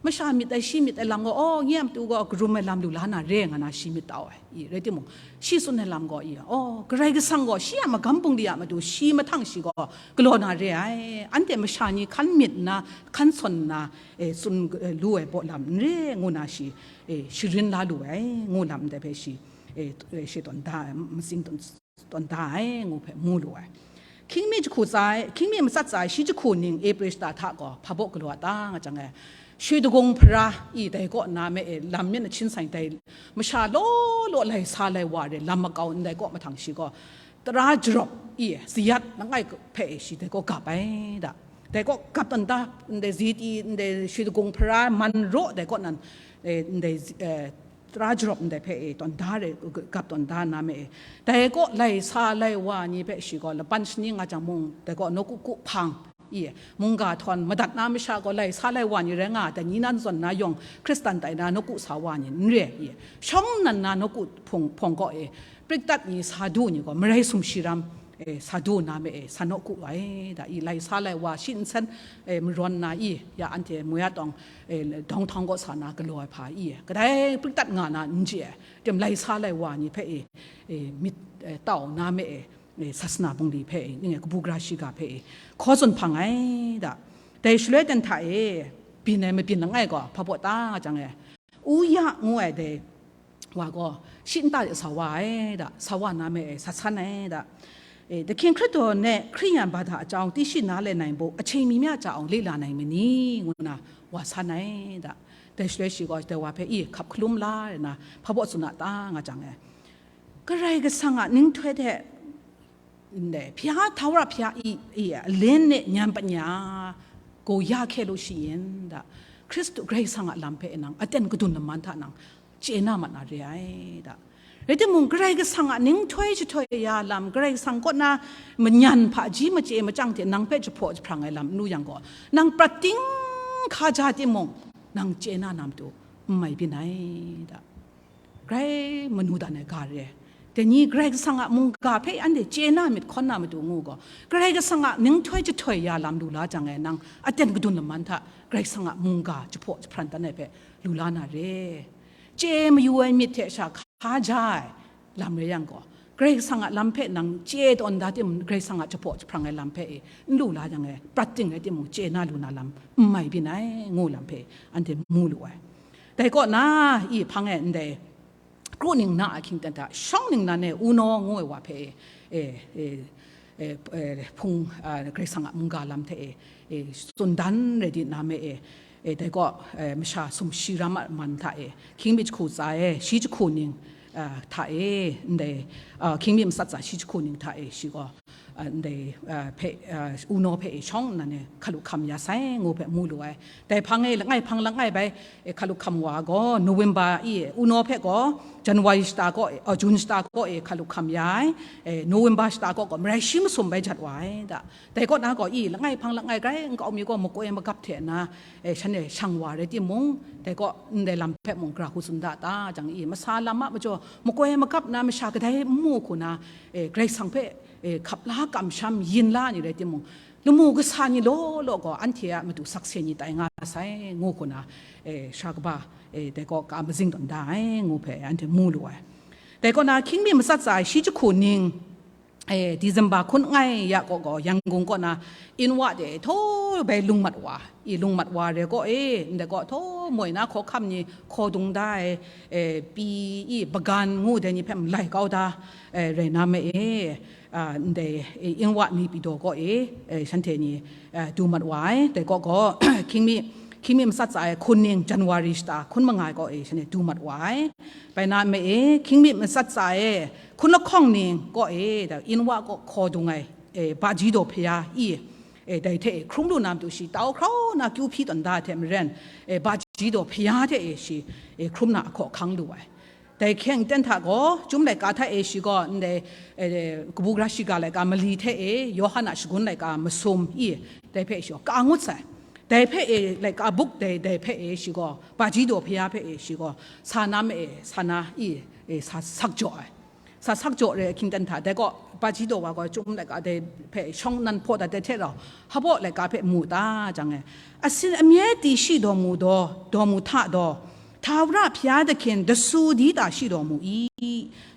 မရှါမီးတႄႉ ရှီးမီးတႄႉ လမ်ဂေႃႈ အီ ငဲဢမ်တူဂေႃႈ ကရုံးမႄႈလမ်လူလၢနႃရႄႈ ငၢၼ်ၼႃႇ ရှီးမီးတႄႉဝႃႈ၊ ရႄႈတီမူင် ရှီးသူၼ်ႁႄႈလမ်ဂေႃႈ အီ အီ ၵရႆၵသင်ၵေႃႈ ရှီးယႃႉမၵမ်ပုင်လီယႃႉမတူ ရှီးမထင်ႉ ရှီးဂေႃႈ ကလေႃးၼႃႇရႄႈ ဢၢႆ ဢၼ်တႄႉ မရှါၼီႈ ၶၼ်းမိတ်ႈၼႃႇ ၶၼ်းသွၼ်ၼႃႇ ဢေႈ သူၼ်ႇလူဝ်ႇဝႆႉ ပေႃႈလမ် ၼႄႇ ငူၼႃႇ ရှီး ဢေႈ ရှီးရိၼ်းလႃးလူဝ်ႇဝႆႉ ငူၼ်ႇလမ် တႄႉၽႄႈ ရှီး ဢေႈ ဢေႈ ရှီးတွၼ်ႈတႃႇ မသိင်ႇတွၼ်ႈ တွၼ်ႈတႃႇ ဢေႈ ငူဝ်ႇၽႄႈ မူးလူဝ်ႇဝႆႉ။ ၶိင်းမီးၸၶူဝ်ႇၸၢႆ ၶိင်းမီးမသတ်ႉၸၢႆ ရှီးၸၶူဝ်ႇၼိုင်ႈ ဢေႇပရႄႇသတႃႇထၵေႃႈ ၽႃႇပေႃႉၵႂႃႇတႃႇ ငၢႆႈၸၢင်ႈ ဢေႈ ရွှေတိဂုံဖရႃး ဢီႈ တႄႉၵေႃႈ ၼႃႇမႄႈ ဢေႈ လမ်မျၢတ်ႈၼႃႇ ၶျိၼ်းသႂ်ႇတႄႉ မရှႃႇ လေႃးလေႃး လႆႈသႃႇလႆႈဝႃႇ တႄႉ လမ်မၵဝ်ႇ ဢၼ်တႄႉၵေႃႈ မထင်ႇ ရှီးၵေႃႈ တြႃးၸရွပ်ႈ ဢီႈ ၸယတ်ႈ လၢႆၽႄႈ ဢေႈ ရှီး တႄႉၵေႃႈ ၵၢပ်ႈဝႆႉ တႄႉ တႄႉၵေႃႈ ၵၢပ်ႈတွၼ်ႈတႃႇ ဢၼ်တႄႉ ၸီးတီႈ ဢၼ်တႄႉ ရွှေတိဂုံဖရႃး မၼ်းရေႃး တႄႉၵေႃႈ ၼၼ်ႉ ဢေႈ ဢၼ်တႄႉ ဢေႈ တြႃးၸရွပ်ႈ ဢၼ်တႄႉၽႄႈ ဢေႈ တွၼ်ႈတႃႇ ဢေႈ ၵၢပ်ႈတွၼ်ႈတႃႇ ၼႃႇမႄႈ ဢေႈ တႄႉၵေႃႈ လႆႈသႃႇလႆႈဝႃႇ ၼႆၽႄႈ ရှီးၵေႃႈ လပၼ်ႇသၼီႇ ငၢႆႈၸၢင်ႈမူင်ႈ တႄႉၵေႃႈ ၼေႃႈၵုၵုၽင် ဢီႈ မုင်ႇၵႃႇထွၼ် မတတ်ႉၼႃႇ မရှႃႇၵေႃႈ လႆႈသႃႇလႆႈဝႃႇ ၼႆရႄႈ ငၢႆႈ တႄႉ ၼႆႉၼၼ်ႉ ၸွၼ်ႇၼႃႇယွင်ႈ ၶရိတ်ႉသတၢၼ်ႇတႆႇၼႃႇ ၼေႃႈၵုသႃႇဝႃႇ ၼႆ ၼႆရႄႈ ဢီႈ ၸွင်ႇၼၼ်ႉၼႃႇ ၼေႃႈၵုၽုင်ႇ ၽုင်ႇၵေႃႈ ဢေႈ ပရိတ်ႉတတ်ႉ ၼႆ သႃႇထု ၼႆၵေႃႈ မရႆးသုင်ႇသီႇရမ်ႇ ဢေႈ သႃႇထု ၼႃႇမႄႈ ဢေႈ သႃႇၼေႃႈၵုဝႆႉ တႄႉ ဢီႈ လႆႈသႃႇလႆႈဝႃႇ သျိၼ်ႇသႅၼ်ႇ ဢေႈ မရွၼ်ႇၼႃႇ ဢီႈ ယႃႇ ဢၼ်တႄႉ မူဝ်ႇယႃႇတွင်ႇ ဢေႈ တွင်ႇထွင်ႇၵေႃႈ သႃႇၼႃႇ ၵလေႃးၽႃႇ ဢီႈ ၵႃႈတႄႉ ပရိတ်ႉတတ်ႉ ငၢၼ်ႇၼႃႇ ဢၼ်ၸႄႈ တႄႉ လႆႈသႃႇလႆႈဝႃႇ ၼႆၽႄႈ ဢေႈ ဢေႈ မိတ်ႈ ဢေႈ တဝ်ႇ ၼႃႇမႄႈ ဢေႈ ဢေႈ သႃႇသၼႃႇ ပုင်ႇလီႇၽႄႈ ဢေႈ ၼႆႉ ၵပူၵ်ႉၵရႃႇ သီႇၵႃႇၽႄႈ ဢေႈ ၶေႃးၸုၼ်ႇၽင်ႇ ဢႆ တႄႉ တႄႉ ၸူးလႄႈ တၼ်ႇထႃႇ ဢေႈ ပဵၼ်ၼႆ မပဵၼ်လင် ဢႆၵေႃႈ ၽႃႇပေႃႉတႃႇ ၸၢင်ႈ ဢေႈ ဢူးယႃႉ ငူဝ်ႉ ဢႆ တႄႉ ဝႃႈၵေႃႈ သျိၼ်ႇတႃႇ သႃႇဝႃႇ ဢေႈ တႄႉ သႃႇဝႃႇ ၼႃႇမႄႈ ဢေႈ သႃႇသၼ်ႇ ဢေႈ တႄႉ ဢေႈ သခင်ခရစ်တော်နဲ့ ခရစ်ယာန်ဘာသာအကြောင်း သိရှိနားလည်နိုင်ဖို့ အချိန်မီမျှကြာအောင် လေ့လာနိုင်မည်နည်း ငူဝ်ႉၼႃႇ ဝႃႈသၼ်ႇ ဢေႈ တႄႉ တႄႉ ၸူးလႄႈ သီႇၵေႃႈ တႄႉ ဝႃႈၽႄႈ ဢီႈ ၶပ်ႉၶလုမ်ႈလႃႈ ၼႃႇ ၽႃႇပေႃႉ ၸူးၼႃႇ တႃႇ ငၢႆႈၸၢင်ႈ ဢေႈ ၵရႆႇၵသင်ႇ ဢၼိုင်ႈထွဲႆႈတႄႉ ၼႆ ဘုရား ထာဝရဘုရား 이, 이 အလင်းနဲ့ ဉာဏ်ပညာကို ရခဲ့လို့ရှိရင် ဒါ ခရစ်တု ဂရိတ်ဆန်အလမ်းဖဲအနံႇ အတန်ကဒုံလမန်ထနံႇ ကျေနပ်မှတ်နာရယ် ဒါ ရတဲ့မုံ ဂရိတ်ဆန်အနင်းထွဲချထွဲရလမ်း ဂရိတ်ဆန်ကောနာ မညံဖာကြီး မကျေမကြံတဲ့ နံဖဲချဖို့ချဖရံငယ်လမ်း နူយ៉ាងကို နံပြတ်တင်းခါကြတဲ့မုံ နံကျေနပ်နံတူ မိုင်ပြနိုင် ဒါ ဂရိတ်မနူဒါနဲ့ဂါရဲ တနည်း ဂရိတ်ဆန်ကမုံကဖဲအန်ဒီး ကျေနပ်မိတ်ခွန်နာမတူငူကို ဂရိတ်ဆန်ကနင်းထွဲချထွဲရလမ်းလူလာကြငယ်နံ အတန်ကဒုံလမန်ထ ဂရိတ်ဆန်ကမုံကချဖို့ချဖရန်တနဲ့ဖဲလူလာနာရဲ ကျေမယူဝဲမိတ်ထဲရှာခါကြလမ်းရဲယံကို ဂရိတ်ဆန်ကလမ်းဖဲနံ ကျေတွန်ဒါတိမ် ဂရိတ်ဆန်ကချဖို့ချဖရံငယ်လမ်းဖဲအလူလာကြငယ် ပြတ်တင်ငယ်တိမ် ကျေနပ်လူနာလမ်း မိုင်ပြနိုင် ငူလမ်းဖဲ အန်ဒီးမူလူဝဲ တဲကော့နာ အီဖငဲန်ဒဲ ကရုနင်းနာအခင်တန်တာ ရှောင်းနင်းနာနဲ့ ဦးနောငွေဝါဖဲ အဲ အဲ အဲ အဲ ဖုံ အဲ ဂရိတ်ဆန်ကမုံဂါလမ်းထဲ အဲ စွန်ဒန်ရဒီနာမဲ အဲ အဲ တဲကော့ အဲ မရှာ စုံရှိရမတ်မန်ထ အဲ ခင်မစ်ခုစာ အဲ ရှိချခုနင်း အဲ ထ အဲ ဒဲ အဲ ခင်မစ်မစတ်စာ ရှိချခုနင်းထ အဲ ရှိကော အဲ ဒဲ အဲ ဖဲ အဲ ဦးနောဖဲ အဲ ရှောင်းနာနဲ့ ခလုခမ်ရဆိုင် ငိုဖဲ မူလို အဲ တဲဖငဲ လငိုင်ဖငလငိုင်ဘဲ အဲ ခလုခမ်ဝါကော November အီ ဦးနောဖဲကော January စတာကော အဲ June စတာကော အဲ ခလုခမ်ရ အဲ November စတာကော ကော မရရှိမစုံဘဲ ဂျတ်ဝါ အဲ ဒါ တဲကောနာကော အီ လငိုင်ဖငလငိုင်ဂဲ ငကောမီကော မကွဲမကပ်ထဲနာ အဲ ရှန်နေ ရှန်ဝါရဲတိမုံ တဲကော ဒဲလမ်ဖဲမုံ ဂရဟုစွန်ဒတာ ဂျင်အီ မဆာလမ်မမကျော် မကွဲမကပ်နာ မရှာကဒဲမူခုနာ အဲ ဂရိတ်ဆန်ဖဲ အဲ ခပ်လာကမ်ရှမ်ယင်လာနေရဲတိမုံ လမူကဆာညီလောလောကော အန်ထေအမတူ စက်ဆဲညီတိုင်ငါဆိုင် ငိုခုနာ အဲ ရှာကဘ အဲ တဲကော ကမဇင်းတွန်ဒါ အဲ ငိုဖဲ အန်ထေမူလို အဲ တဲကောနာ ခင်မစ်မစတ်စာ ရှိချခုနင်း အဲ December ခုနငိုင်ရကောကော ရန်ကုန်ကောနာ အင်းဝတဲ ထိုးဘဲ လုံမတ်ဝါ အီ လုံမတ်ဝါရဲကော အဲ ဒဲကော ထိုးမွေနာ ခေါ်ခမ်ညီ ခေါ်တုံဒါ အဲ အဲ ပီ အီ ပကန် ငူဒဲညီဖဲ မလိုက်ကောဒါ အဲ ရဲနာမဲ အဲ အာ ဒဲ အင်းဝ နေပြည်တော်ကော အဲ အဲ ရှန်ထေညီ အဲ ဒူမတ်ဝါ အဲ တဲကောကော ခင်မစ် ခင်မစ်မစတ်စာ အဲ ခုနင်း January စတာ ခုနမငါကော အဲ ရှန်ထေ ဒူမတ်ဝါ အဲ ပနာမဲ အဲ ခင်မစ်မစတ်စာ အဲ ခုနခေါင်နင်းကော အဲ ဒါ အင်းဝကော ခေါ်တုံငိုင် အဲ ဘကြီးတော်ဖျား အီ အဲ ဒဲထဲ ခရုံးလူနာမတူရှိ တောက်ခရောနာ ကျူဖီတွန်ဒါထဲ မရန် အဲ ဘကြီးတော်ဖျားထဲ အဲ ရှိ အဲ ခရုံးနာ အခေါ်ခန်းလူဝဲ Dai hkyeng ten hta gaw, Chyum laika hta e shi gaw ndai, eh, kabu gara shiga laika mali hte e, Yawhan a shagun laika masum i, dai hpe shi gaw ka ngut sai. Dai hpe e, laika buk dai, dai hpe e shi gaw, Baji daw hpaya hpe e shi gaw, sa na ma e, sa na i, e, sa sak jaw ai. Sa sak jaw re ahkying ten hta, dai gaw, Baji daw wa gaw Chyum laika dai hpe shawng nan hpaw dat ai hte rau, hpaw laika hpe mu ta jang e, asin amye ti shi daw mu daw, daw mu hta daw, Htawra hpya dahkyen dasu di ta shi daw mu i,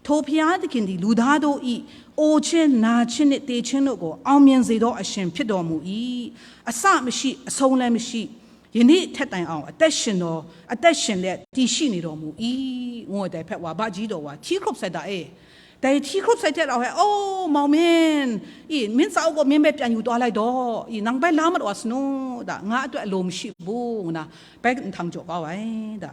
htaw hpya dahkyen di lu da daw i, o chen na chen ni te chen nu gaw aumyen ze daw ashin hpyit daw mu i, asa mashi, asau lai mashi, yani htet ai awng atat shin daw, atat shin let ti shi ni daw mu i, ngu ai dai hpe wa Baji daw wa hti hkrup sai da e. Dai hti hkrup sai hte rau he, "O, mau min, i, min tsa u gaw min bai pyan yu taw lai daw, i, nang bai la mat wa sanu da, nga a tut a law mashi bu," ngu na bai nhtang jaw kau ai da.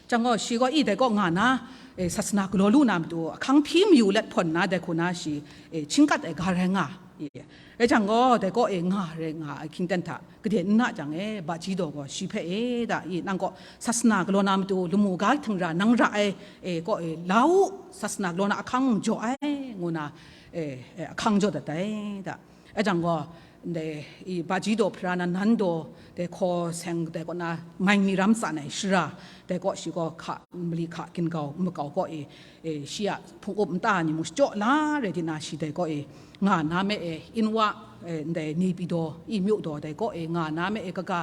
Jang gaw, shi gaw i dai kaw nga na, e, sasana galaw lu na matu, ahkang hpyi mayu let hpawn na dai hku na shi, e, hkying kat ai ga rai nga, i, rai jang gaw, dai kaw e nga rai nga ai hkying ten hta, gade n na jang e, Baji daw gaw shi hpe e da, i, nang kaw sasana galaw na matu, lamu ga htingra nang ra ai, e, kaw e, la u, sasana galaw na ahkang jaw ai, ngu na, e, e, ahkang jaw dat ai da. Ajang gaw, ndai, i, Baji daw hpara na nan daw, dai hkaw seng dai kaw na, mai mi ram tsan ai shara, dai kaw shi gaw hka, mali hka, gingau, makau kaw e, e, shi a hpung up nta ni mung shachyaw la rai di na, shi dai kaw e, nga na me e, Inwa, e, ndai Nepi daw, i myu daw, dai kaw e, nga na me e, kaga,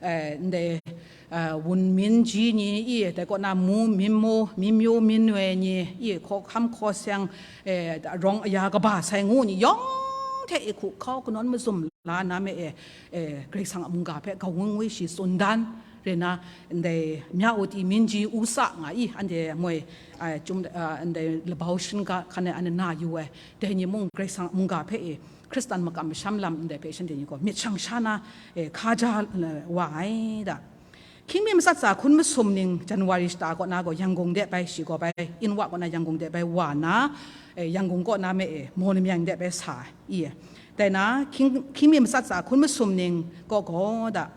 e, ndai, e, wun min ji ni, i, dai kaw na mu, min mu, min myu, min noi ni, i, hkaw hkam hkaw seng, e, arawng aya kaba sai ngu ni yawng hte e hku hkau kanawn mazum la na me e, e, Karai Kasang a mungga hpe gau ngwi ngwi shi tsun dan re na, ndai mya u ti min ji u sa nga i, anhte moi, a, Chyum, a, ndai labau shinga hkan e an na yu ai, dai ni mung Karai Kasang a mungga hpe e, Hkristan makam masham lam ndai hpe shanhte ni gaw myit shang sha na, e, hka ja, e, wa ai da. Hkying mi matsat tsa hkun masum ning January shata kaw na gaw Yangon de bai shi gaw bai, Inwa kaw na Yangon de bai wa na, e, Yangon kaw na me e, Mawlamyang de bai sa i. Dai na, hkying, hkying mi matsat tsa hkun masum ning kaw gaw da,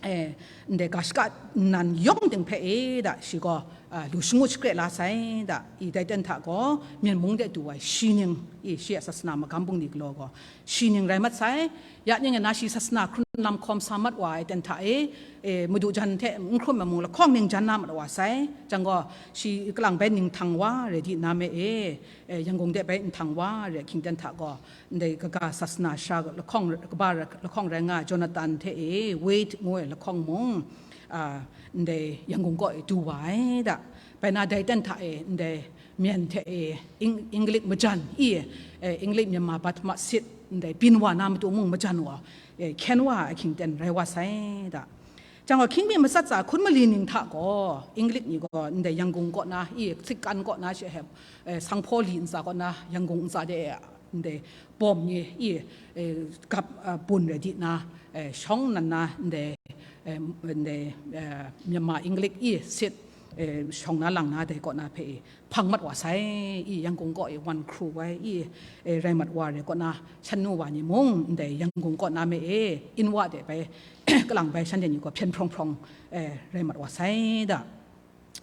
e, ndai ga shaka nnan yawng ting hpe e da, shi gaw, a, lu shangu shakre la sai da, i dai ten hta gaw, Myen mung de du ai shi ning, i shi a sasana magam bungli galaw gaw, shi ning rai mat sai, ya ning e na shi sasana hkrun lam hkawm sa mat wa ai ten hta e, e, madu jan hte n hkrum ai mung lahkawng ning jan na mat wa sai, jang gaw, shi kalang bai ning htang wa re di na me e, e, Yangon de bai nhtang wa re hkying ten hta gaw, ndai kaga sasana sha lahkawng, kaba lahkawng rai nga ai Jonathan hte e, Wade ngu ai lahkawng mung, a, ndai Yangon kaw e du wa ai da. Bai na dai ten hta e, ndai Myen hte e, Eng-, English majan i, e, English Myanmar bat ma sit, ndai byin wa na matu mung majan wa, e, hkyen wa ai hkying ten rai wa sai da. Jang gaw, hkying mi matsat tsa hkun mali ning hta gaw, English ni gaw ndai Yangon kaw na, i, Sikan kaw na she hep, e, Sanghpaw li ntsa kaw na, Yangon ntsa de, ndai bawm ni, i, e, gap, a, bun rai di na, e, shawng nan na, ndai, e, ndai, e, Myanmar English i sit, e, shawng na lang na dai kaw na hpe, e, hpang mat wa sai, i, Yangon kaw e wan hkru ai, i, e, rai mat wa re kaw na, shan nu wa ni mung, ndai Yangon kaw na me e, Inwa de bai, kalang bai shanhte ni gaw hpyen hprawng hprawng, e, rai mat wa sai da.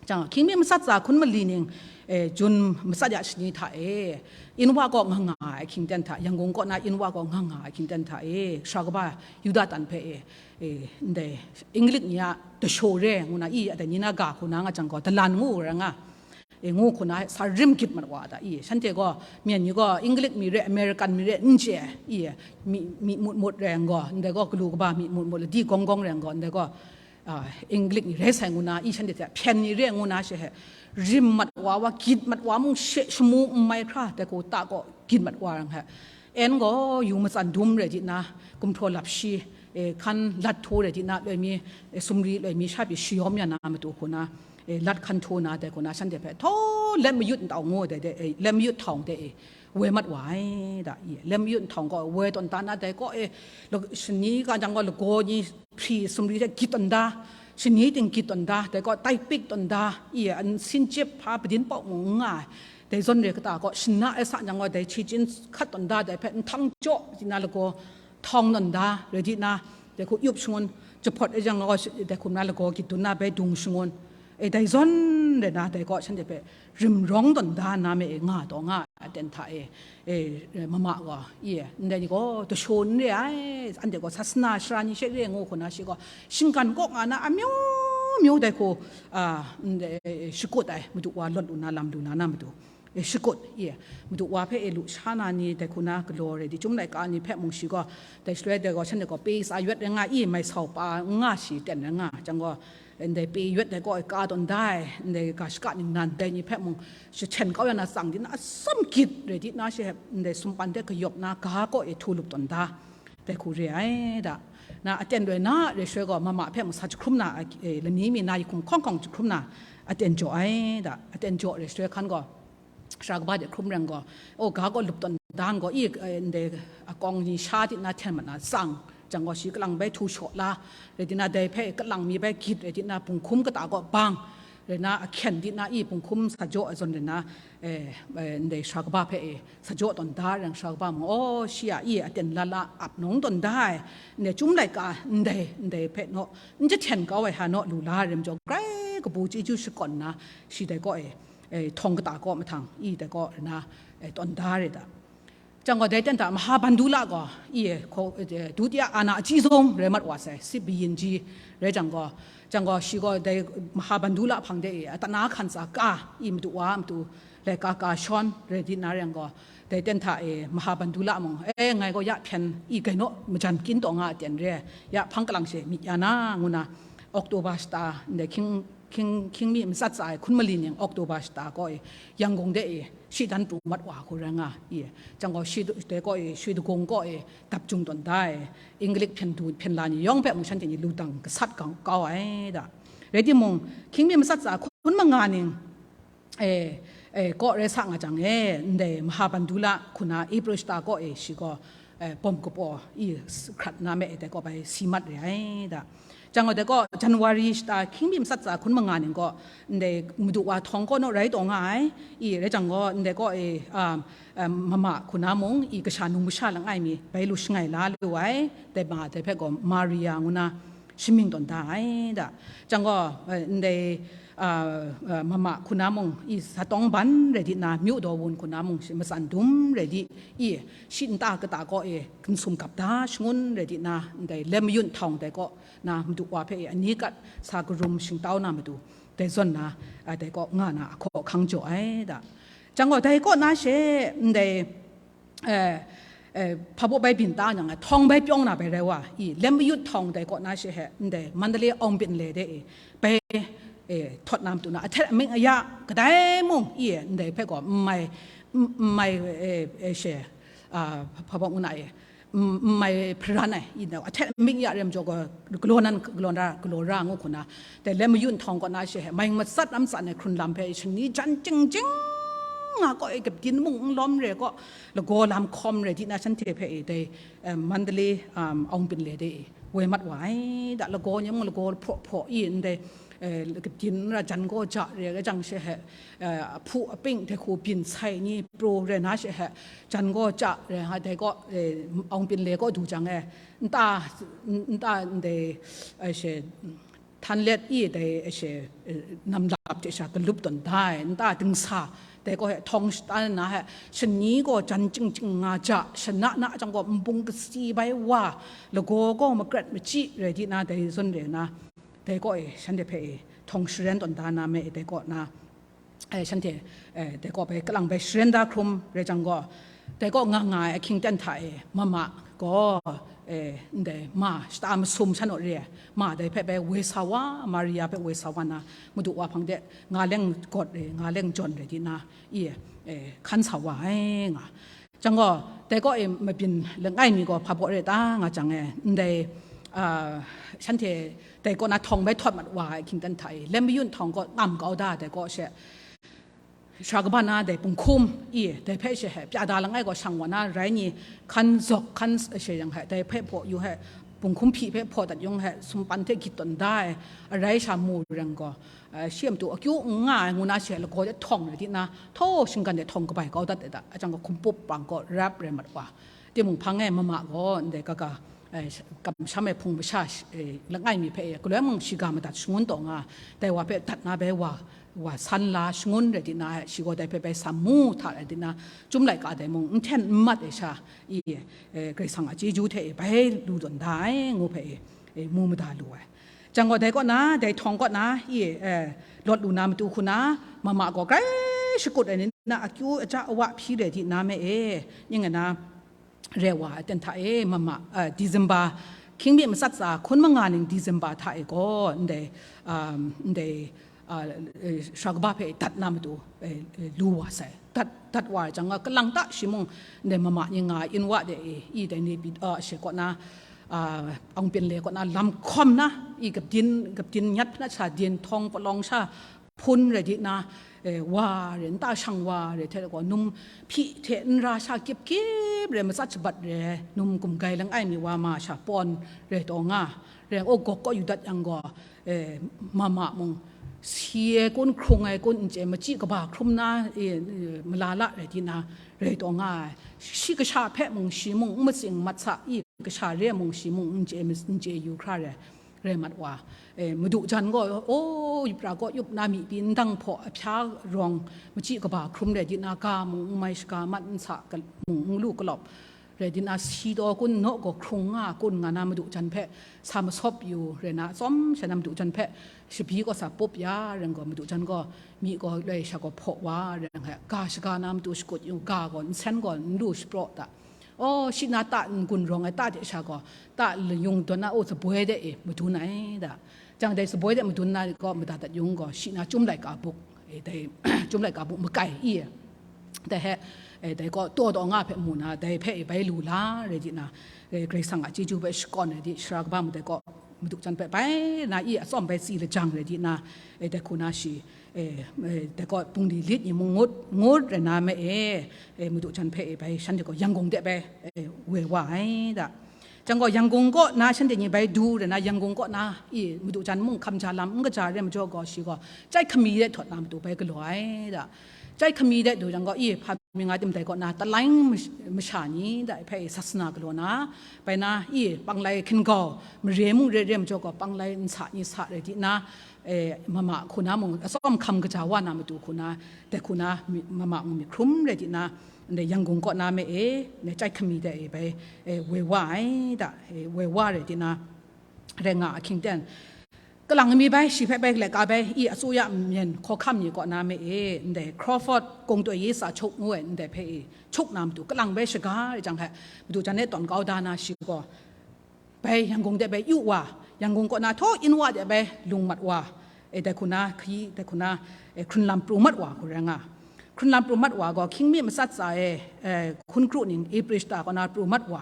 Jang, hkying mi matsat tsa hkun mali ning, e, Jun matsat ya shani hta e, Inwa kaw nga nga ai hkying ten hta, Yangon kaw na Inwa kaw nga nga ai hkying ten hta e, sara kaba Yuda tan hpe e, e, ndai, English ni a dashaw re ngu na, i, a dai ni na ga hku na nga jang gaw, dalan ngu ra nga, e, ngu hku na, sa rim gyit mat wa da, i, shanhte gaw, Myen ni gaw, English mi re, American mi re, n chye, i, mi, mi mut mut re yang gaw, ndai gaw, galu kaba mi mut mut, ladi gawng gawng re yang gaw, ndai gaw, a, English ni rai sai ngu na, i, shanhte hte hpyen ni re ngu na she he, rim mat wa wa, gyit mat wa mung she shamu n mai hkra, dai hku ta gaw gyit mat wa yang he, en gaw yu matsan dum rai di na, gumhpraw lap shi, e, hkan lat htu rai di na, loi mi, e, sumri loi mi sha pyi shayawm ya na matu hku na, e, lat hkan htu na, dai hku na shanhte hpe, htaw, let mayut ntau ngu dai de, e, let mayut htawng de, e, woi mat wa ai da, i, let mayut ntawng gaw woi tawn da na dai kaw e, la-, shani ka jang gaw lagaw ni hpri sumri hte gyit tawn da, shani ting gyit tawn da, dai kaw tai pik tawn da, i, an sin jep hpa padin pawk mung n nga ai, dai zawn re kata kaw shana ai sa jang gaw dai chi chin hkat tawn da, dai hpe nhtang jaw di na lagaw htawng tawn da, rai di na, dai hku yup shangun, jahpawt e jang gaw, dai hku na lagaw gyit dun na bai dung shangun, e, dai zawn re na, dai gaw shanhte hpe rimrawng tawn da nna me e, nga taw nga ai aten hta e, e, mama gaw, i, ndai ni gaw dashaw n re ai, anhte gaw sasana sara ni she re ngu hku na, shi gaw shinggan kaw nga na amyu myu dai hku, a, ndai, shakut ai, Madu wa lawt lu na lam lu la na matu, e, shakut, i, Madu wa hpe e lu sha na ni dai hku na galaw re di, chyum laika ni hpe mung shi gaw, dai shaloi dai gaw shanhte gaw pe sa yawt rai nga, i, mai sau pa n nga shi ten rai nga, jang gaw, ndai pe yawt dai gaw e ka tawn da ai, ndai ga shaka ningnan dai ni hpe mung, shahten kau ya na tsang di na, atsam gyit rai di na, shi hpe ndai sumpan hte kayawp na ga kaw e htu lup tawn da, dai hku re ai da. Na aten loi na re shaloi gaw, mama hpe mung sa jahkrum na, e, lani mi na yahkung hkawng hkawng jahkrum na, aten jaw ai da. Aten jaw re shaloi hkan gaw, sara kaba de hkrum reng gaw, o, ga gaw lup tawn dan gaw, i, e, ndai akawng ni sha di na hten mat na tsang, jang gaw shi kalang bai htu shaw la, rai di na dai hpe kalang mi bai gyit rai di na, bunghkum kata gaw bang, rai na ahkyen di na, i, bunghkum sa jaw ai zawn rai na, e, e, ndai sara kaba hpe, e, sa jaw tawn da reng, sara kaba mung, o, shi a, i, aten la la ap nawng tawn da ai, ndai chyum laika ndai, ndai hpe naw, n jahten kau ai hta naw lu la rem jaw, grai kabu chyeju shakawn na, shi dai gaw e, e, htawng kata kaw mahtang, i, dai gaw rai na, e, tawn da re da. Jang gaw, dai ten hta Mahabandula gaw, i, hkaw, e, Dutiya Ana Aji Zung rai mat wa sai, si byin ji rai jang gaw, jang gaw, shi gaw dai Mahabandula hpang de, e, atana hkan tsa ka, i, Madu wa matu laika ka shawn rai di na reng gaw, dai ten hta e Mahabandula mung, e, ngai gaw ya hpyen, i, gai naw majan kyin taw nga aten re, ya hpang kalang she myit ya na, ngu na, October shata, ndai hkying, hkying, hkying mi matsat tsa ai hkun mali ning October shata gaw e, Yangon de e, shi dan pru mat wa hku rai nga, i, jang gaw, shi dai gaw e, shi dagong gaw e, dap jung tawn da ai, English hpyen du, hpyen la ni yawng hpe mung shanhte ni lu dang gasat gang kau ai da. Rai timung, hkying mi matsat tsa hkun manga ning, e, e, kaw rai sa nga jang e, ndai Mahabandula hku na April shata kaw e, shi gaw, e, bawm kapaw, i, s-, hkrat na me, e, dai gaw bai si mat re ai da. Jang gaw, dai gaw January shata hkying mi matsat tsa hkun manga ning gaw, ndai Madu wa htawng kaw naw rai taw nga ai, i, rai jang gaw, ndai gaw, e, um, um, mama hku na mung, i, kasha nung masha langai mi bai lu shangai la lu ai, dai ma dai hpe gaw Maria ngu na, shamying tawn da ai da. Jang gaw, e, ndai, a, a, mama hku na mung, i, zatawng ban rai di na, myu daw wun hku na mung, shi matsan dum rai di, i, shi nta kata kaw e, nsum gap da shangun rai di na, ndai lem mayun htawng dai kaw na, Madu wa hpe e, ani kat sa karum shingtau na matu, dai zawn na, a, dai kaw nga na, ahkaw ahkang jaw ai da. Jang gaw, dai kaw na she, ndai, e, e, hpa baw bai byin ta nang, htawng bai pyawng na bai rai wa, i, lem mayut htawng dai kaw na she he, ndai Mandalay Aung Byin le de e, bai, e, htawt na matu na, ahtet amying aya kadai mung, i, ndai hpe gaw, n mai, n, n mai, e, e, she, a, hpa baw ngu na e, n, n mai hparan ai, i, ndai ahtet amying ya rem jaw gaw, galaw nan, galaw ra, galaw ra ngu hku na, dai lem mayun htawng kaw na she he, mai matsat ram tsan ai hkrun lam hpe shani jan chying chying nga kaw e, kabyin mung n lawm re kaw, lagaw lam hkawm re di na shanhte hpe e, dai, em, Mandalay, um, Aung Byin le de e, woi mat wa ai da, lagaw ni mung lagaw hpraw hpraw i, ndai, eh, kabyin ra jan gaw ja re ai jang she he, eh, ahpu aping dai hku byin sai ni pru re na she he, jan gaw ja re nga, dai gaw, eh, Aung Byin le gaw du jang e, nta, nta ndai, eh, she, htan let i dai, eh, she, eh, namlap hte sha galup tawn da ai, nta dingsa, dai gaw he htawng shata na he, shani gaw jan chying chying nga ja, shana na jang gaw nbung kasi bai wa, lagaw gaw magret machyi rai di na, dai zawn re na, dai gaw e, shanhte hpe e, htawng sharen tawn da na me, dai gaw na, eh, shanhte, eh, dai gaw bai kalang bai sharen da hkrum rai jang gaw, dai gaw nga nga ai ahkying ten hta e, mama gaw, eh, ndai ma shata masum sha naw re ai, ma dai hpe bai woi sa wa, Maria hpe woi sa wa na, Madu wa hpang de nga leng gawt re, nga leng jawn re di na, i, eh, hkan sa wa ai nga. Jang gaw, dai gaw e mabyin langai mi gaw hpa baw re ta nga jang e, ndai, a, shanhte dai kaw na htawng bai htawt mat wa ai ahkying ten hta e, lem mayun htawng gaw ngam kau da, dai gaw she, sara kaba na dai punghkum i, dai hpe she he, pya da langai gaw shang wa na rai ni, hkan zawk, hkan she yang he, dai hpe hpaw yu he, punghkum hpyi hpe hpaw dat yung he, sumpan hte gyit tawn da ai, arai sha mu reng gaw, eh, shi a matu akyu n nga ai ngu na she lagaw de htawng rai di na, htaw shinggan de htawng kabai kau dat de da, a jang gaw hkumpuk pang gaw rap rai mat wa. Timung hpang e mama gaw ndai kaga, kamsham ai hpung masha langai mi hpe e galoi mung shiga madat shangun taw nga, dai wa hpe dat na bai wa, wa san la shangun rai di na, shi gaw dai hpe bai sam mu hta rai di na, Chyum laika dai mung n hten n mat ai sha, i Karai Kasang a chyeju hte e bai lu tawn da ai ngu hpe e mu mada lu ai. Jang gaw dai kaw na, dai htawng kaw na, i lawt lu na matu hku na, mama gaw grai shakut ai ni na, akyu aja awa hpyi rai di na me e, ning ai na, re wa ai ten hta e, mama, December, hkying mi matsat tsa hkun manga ning December hta e gaw, ndai, ndai, sara kaba hpe dat na matu lu wa sai. Dat, dat wa ai jang, kalang ta shi mung, ndai mama ni nga ai inwa de e, i dai ni pyi, she kaw na, Aung Pyin le kaw na lam hkawm na, i gabdin, gabdin nyat hpana sha din htawng palawng sha hpun rai di na, wa re, nta shang wa re hte gaw, num hpyi hte nra sha kip kip re, matsat shabat re, num gumgai langai mi wa ma sha pawn re taw nga, re, o gawk kaw yu dat yang gaw, mama mung, si ai kun, hkrung ai kun, n chye, machyi kaba hkrum na, mala la rai di na, re taw nga ai. Shi kasha hpe mung, shi mung n matsing mat sa, i kasha re mung, shi mung n chye, n chye yu hkra re, re mat wa. Madu jan gaw, o, yup ra gaw yup na, myi pyi ndang hpaw ahpya rawng, machyi kaba hkrum rai di na, ga mung n mai, shaga mat n sa, mung n lu kalawp rai di na, si taw kun, naw gaw hkrung nga kun nga na, madu jan hpe sa masawp yu rai na, atsawm sha na madu jan hpe shabyi gaw sa pup ya rai gaw, madu jan gaw myi gaw loi sha gaw hpaw wa rai nga, ga shaga na matu shakut yu, ga gaw nsen gaw n lu shapraw da. O, shi na ta n-gun rawng ai ta de sha gaw, ta layung dawn na, o, tsaboi de e madun ai da. Jang dai tsaboi de madun na gaw, mada dat yung gaw, shi na Chyum laika buk, e, dai, Chyum laika buk makai i, dai he, e, dai gaw taw taw nga hpe mu na, dai hpe e bai lu la rai di na, e, Karai Kasang a chyeju hpe shakawn ai di, sara kaba mung dai gaw madu jan hpe bai na i atsawm bai tsi lajang rai di na, e, dai hku na shi, e, e, dai gaw bungli lit ni mung ngut, ngut rai na me e, e, madu jan hpe e bai shanhte gaw Yangon de bai, e, woi wa ai da. Jang gaw, Yangon kaw na shanhte ni bai du rai na, Yangon kaw na i madu jan mung hkam ja lam n kaja re majaw gaw, shi gaw chyai hkami de htawt na matu bai galaw ai da. Chyai hkami de du jang gaw, i hpa mi nga tim dai kaw na, talai mash-, masha ni da hpe sasana galaw na, bai na, i panglai hkin gau mare mung re re majaw gaw, panglai nsa ni sa rai di na, e, mama hku na mung, atsawm hkam kaja wa na matu hku na, dai hku na, mi-, mama mung myit hkrum rai di na, ndai Yangon kaw na me e, ndai chyai hkami de e bai, e, woi wa ai da, e, woi wa rai di na, rai nga ahkying ten, kalang mi bai, shi hpe bai, laika bai, i asuya myen hkawhkam ni kaw na me e, ndai Crawford Kongtoi Yi Sa Chuk ngu ai ndai hpe e, chuk na matu, kalang bai shaga rai jang hpe, madu jan e tawn kau da na shi gaw, bai Yangon de bai yu wa, Yangon kaw na htaw inwa de bai lung mat wa, e, dai hku na hkayi, dai hku na, e, hkrunlam pru mat wa hku rai nga. Hkrunlam pru mat wa gaw, hkying mi matsat tsa e, e, hkun kru ning April shata kaw na pru mat wa.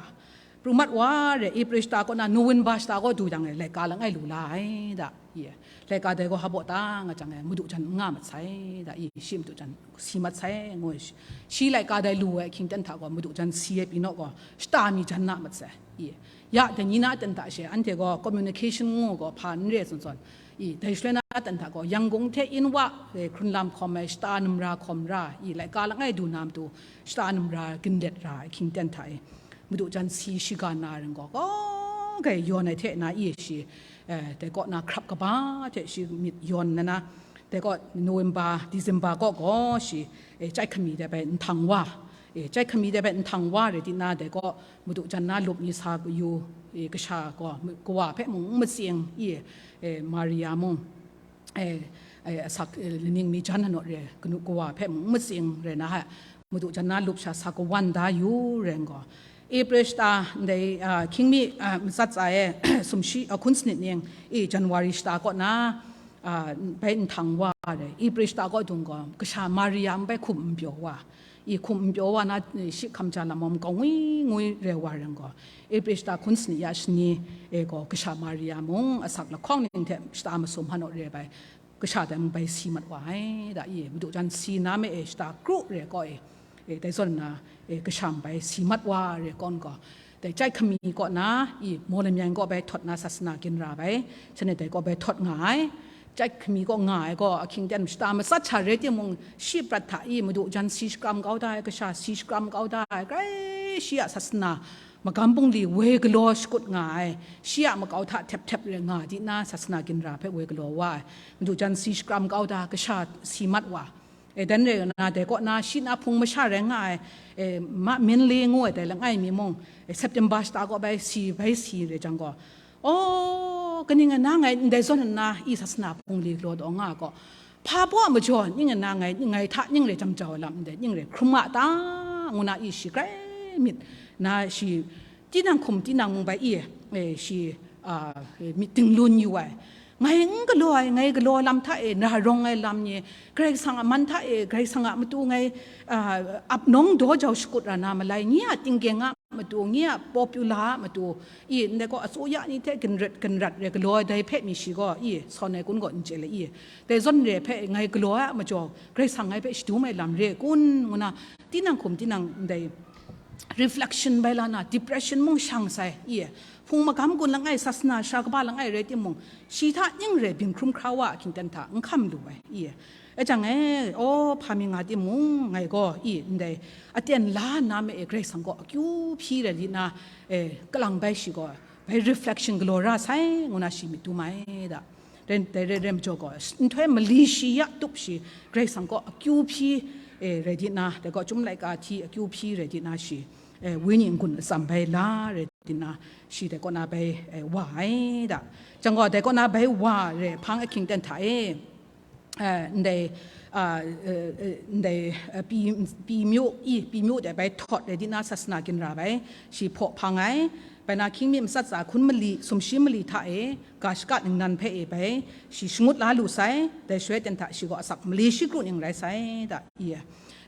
Pru mat wa re, April shata kaw na November shata kaw du jang e, laika langai lu la ai da, ye. Laika dai gaw hpaw ta nga jang e, madu jan n nga mat sai da, i, shi madu jan si mat sai, ngu shi, shi laika dai lu ai ahkying ten hta gaw, madu jan si ai pyi naw gaw, shata mi jan na mat sai, i. Ya, dai ni na ten hta she, anhte gaw communication ngu gaw hpa n re zawn zawn, i, dai shaloi na ten hta gaw, Yangon hte inwa, e, hkrunlam hkawm ai, shata numra hkawm ra, i, laika langai du na matu, shata numra ginlet ra ai ahkying ten hta e, madu jan si shiga na ring gaw, gaw gai yawn ai hte na, i, shi, e, dai kaw na hkrap kaba hte shi myit yawn na na, dai kaw November, December kaw gaw shi, e, chyai hkami de bai nhtang wa, e, chyai hkami de bai nhtang wa rai di na, dai kaw madu jan na lup ni sa yu, e, kasha gaw, kawa hpe mung n matsing, i, e, Maria mung, e, e, asak, e, laning mi jan anawt re, kanu kawa hpe mung n matsing rai na hte, madu jan na lup sha sa kawan da yu rai gaw, April shata ndai, a, hkying mi, a, matsat tsa e, sumshi, a, hkun sanit ning, i, January shata kaw na, a, bai nhtang wa re, April shata kaw dung gaw, kasha Maria n bai hkum n pyaw wa, i, hkum n pyaw wa na, i, shi hkam ja lam mung kau ngwi ngwi re wa rai gaw, April shata hkun sanit ya shani e gaw, kasha Maria mung asak lahkawng ning hte shata masum hanu re bai, kasha dai mung bai si mat wa ai da, i, madu jan si na me e shata kru re kaw e, e, dai zawn na, e, kasha mung bai si mat wa re kawn gaw, dai chyai hkami kaw na, i, Mawlamyan kaw bai htawt na sasana ginra bai, shanhte dai kaw bai htawt nga ai. Chyai hkami kaw nga ai gaw, ahkying ten shata matsat sha rai timung, shi prat hta i, madu jan si shakram kau da ai, kasha si shakram kau da ai, grai shi a sasana Magam bungli woi galaw shakut nga ai, shi a makau hta htep htep rai nga di na, sasana ginra hpe woi galaw wa ai, madu jan si shakram kau da, kasha si mat wa. E, dan rai na, dai kaw na, shi na hpung masha rai nga ai, e, Ma Minli ngu ai dai langai mi mung, e, September shata kaw bai si, bai si rai jang gaw, aw, kaning a na ngai ndai zawn nna, i sasana hpung li galaw taw nga gaw, hpa baw a majaw, ning nna ngai, ngai hta ning rai jam jau ai lam ndai, ning rai hkrum nga ta, ngu na i shi grai myit na shi, tinang hkum tinang mung bai i, e, shi, a, e, myit dinglun yu ai. Ngai n galaw ai, ngai galaw lam hta e, na rawng ai lam ni, Karai Kasang a man hta e, Karai Kasang a matu ngai, a, ap nawng daw jau shakut ra na malai, nye a tingkeng a matu, nye a popular a matu, i, ndai gaw, asuya ni hte ginrat, ginrat re galaw ai dai hpe mi shi gaw, i, sawn ai kun gaw n chye le, i, dai zawn re hpe ngai galaw ai a majaw, Karai Kasang ngai hpe shadum ai lam re kun, ngu na, tinang hkum tinang ndai reflection bai la na, depression mung shang sai, i, hpung magam gun langai, sasana sara kaba langai rai timung, shi hta ning rai byin hkrum hkra wa a hkying ten hta n hkam lu ai, i, e jang e, aw, hpa mi nga timung, ngai gaw, i, ndai, aten la nna me e, Karai Kasang gaw akyu hpyi rai di na, e, kalang bai shi gaw, bai reflection galaw ra sai, ngu na shi myit dum ai da. Ren, dai ren, ren majaw gaw, nhtoi mali shi ya tup shi, Karai Kasang gaw akyu hpyi, e, rai di na, dai gaw, chyum laika hti akyu hpyi rai di na shi, e, wenyi n-gun atsam bai la rai di na, shi dai kaw na bai, e, wa ai da. Jang gaw, dai kaw na bai wa re hpang ahkying ten hta e, e, ndai, a, e, e, ndai, e, pi, pi myu, i, pi myu dai bai htawt rai di na, sasana ginra bai, shi hpaw hpang ai. Bai na, hkying mi matsat tsa hkun mali, sumshi mali hta e, ga shaka ningnan hpe e bai, shi shangut la lu sai, dai shaloi ten hta shi gaw asak mali shi kru ning rai sai da, i,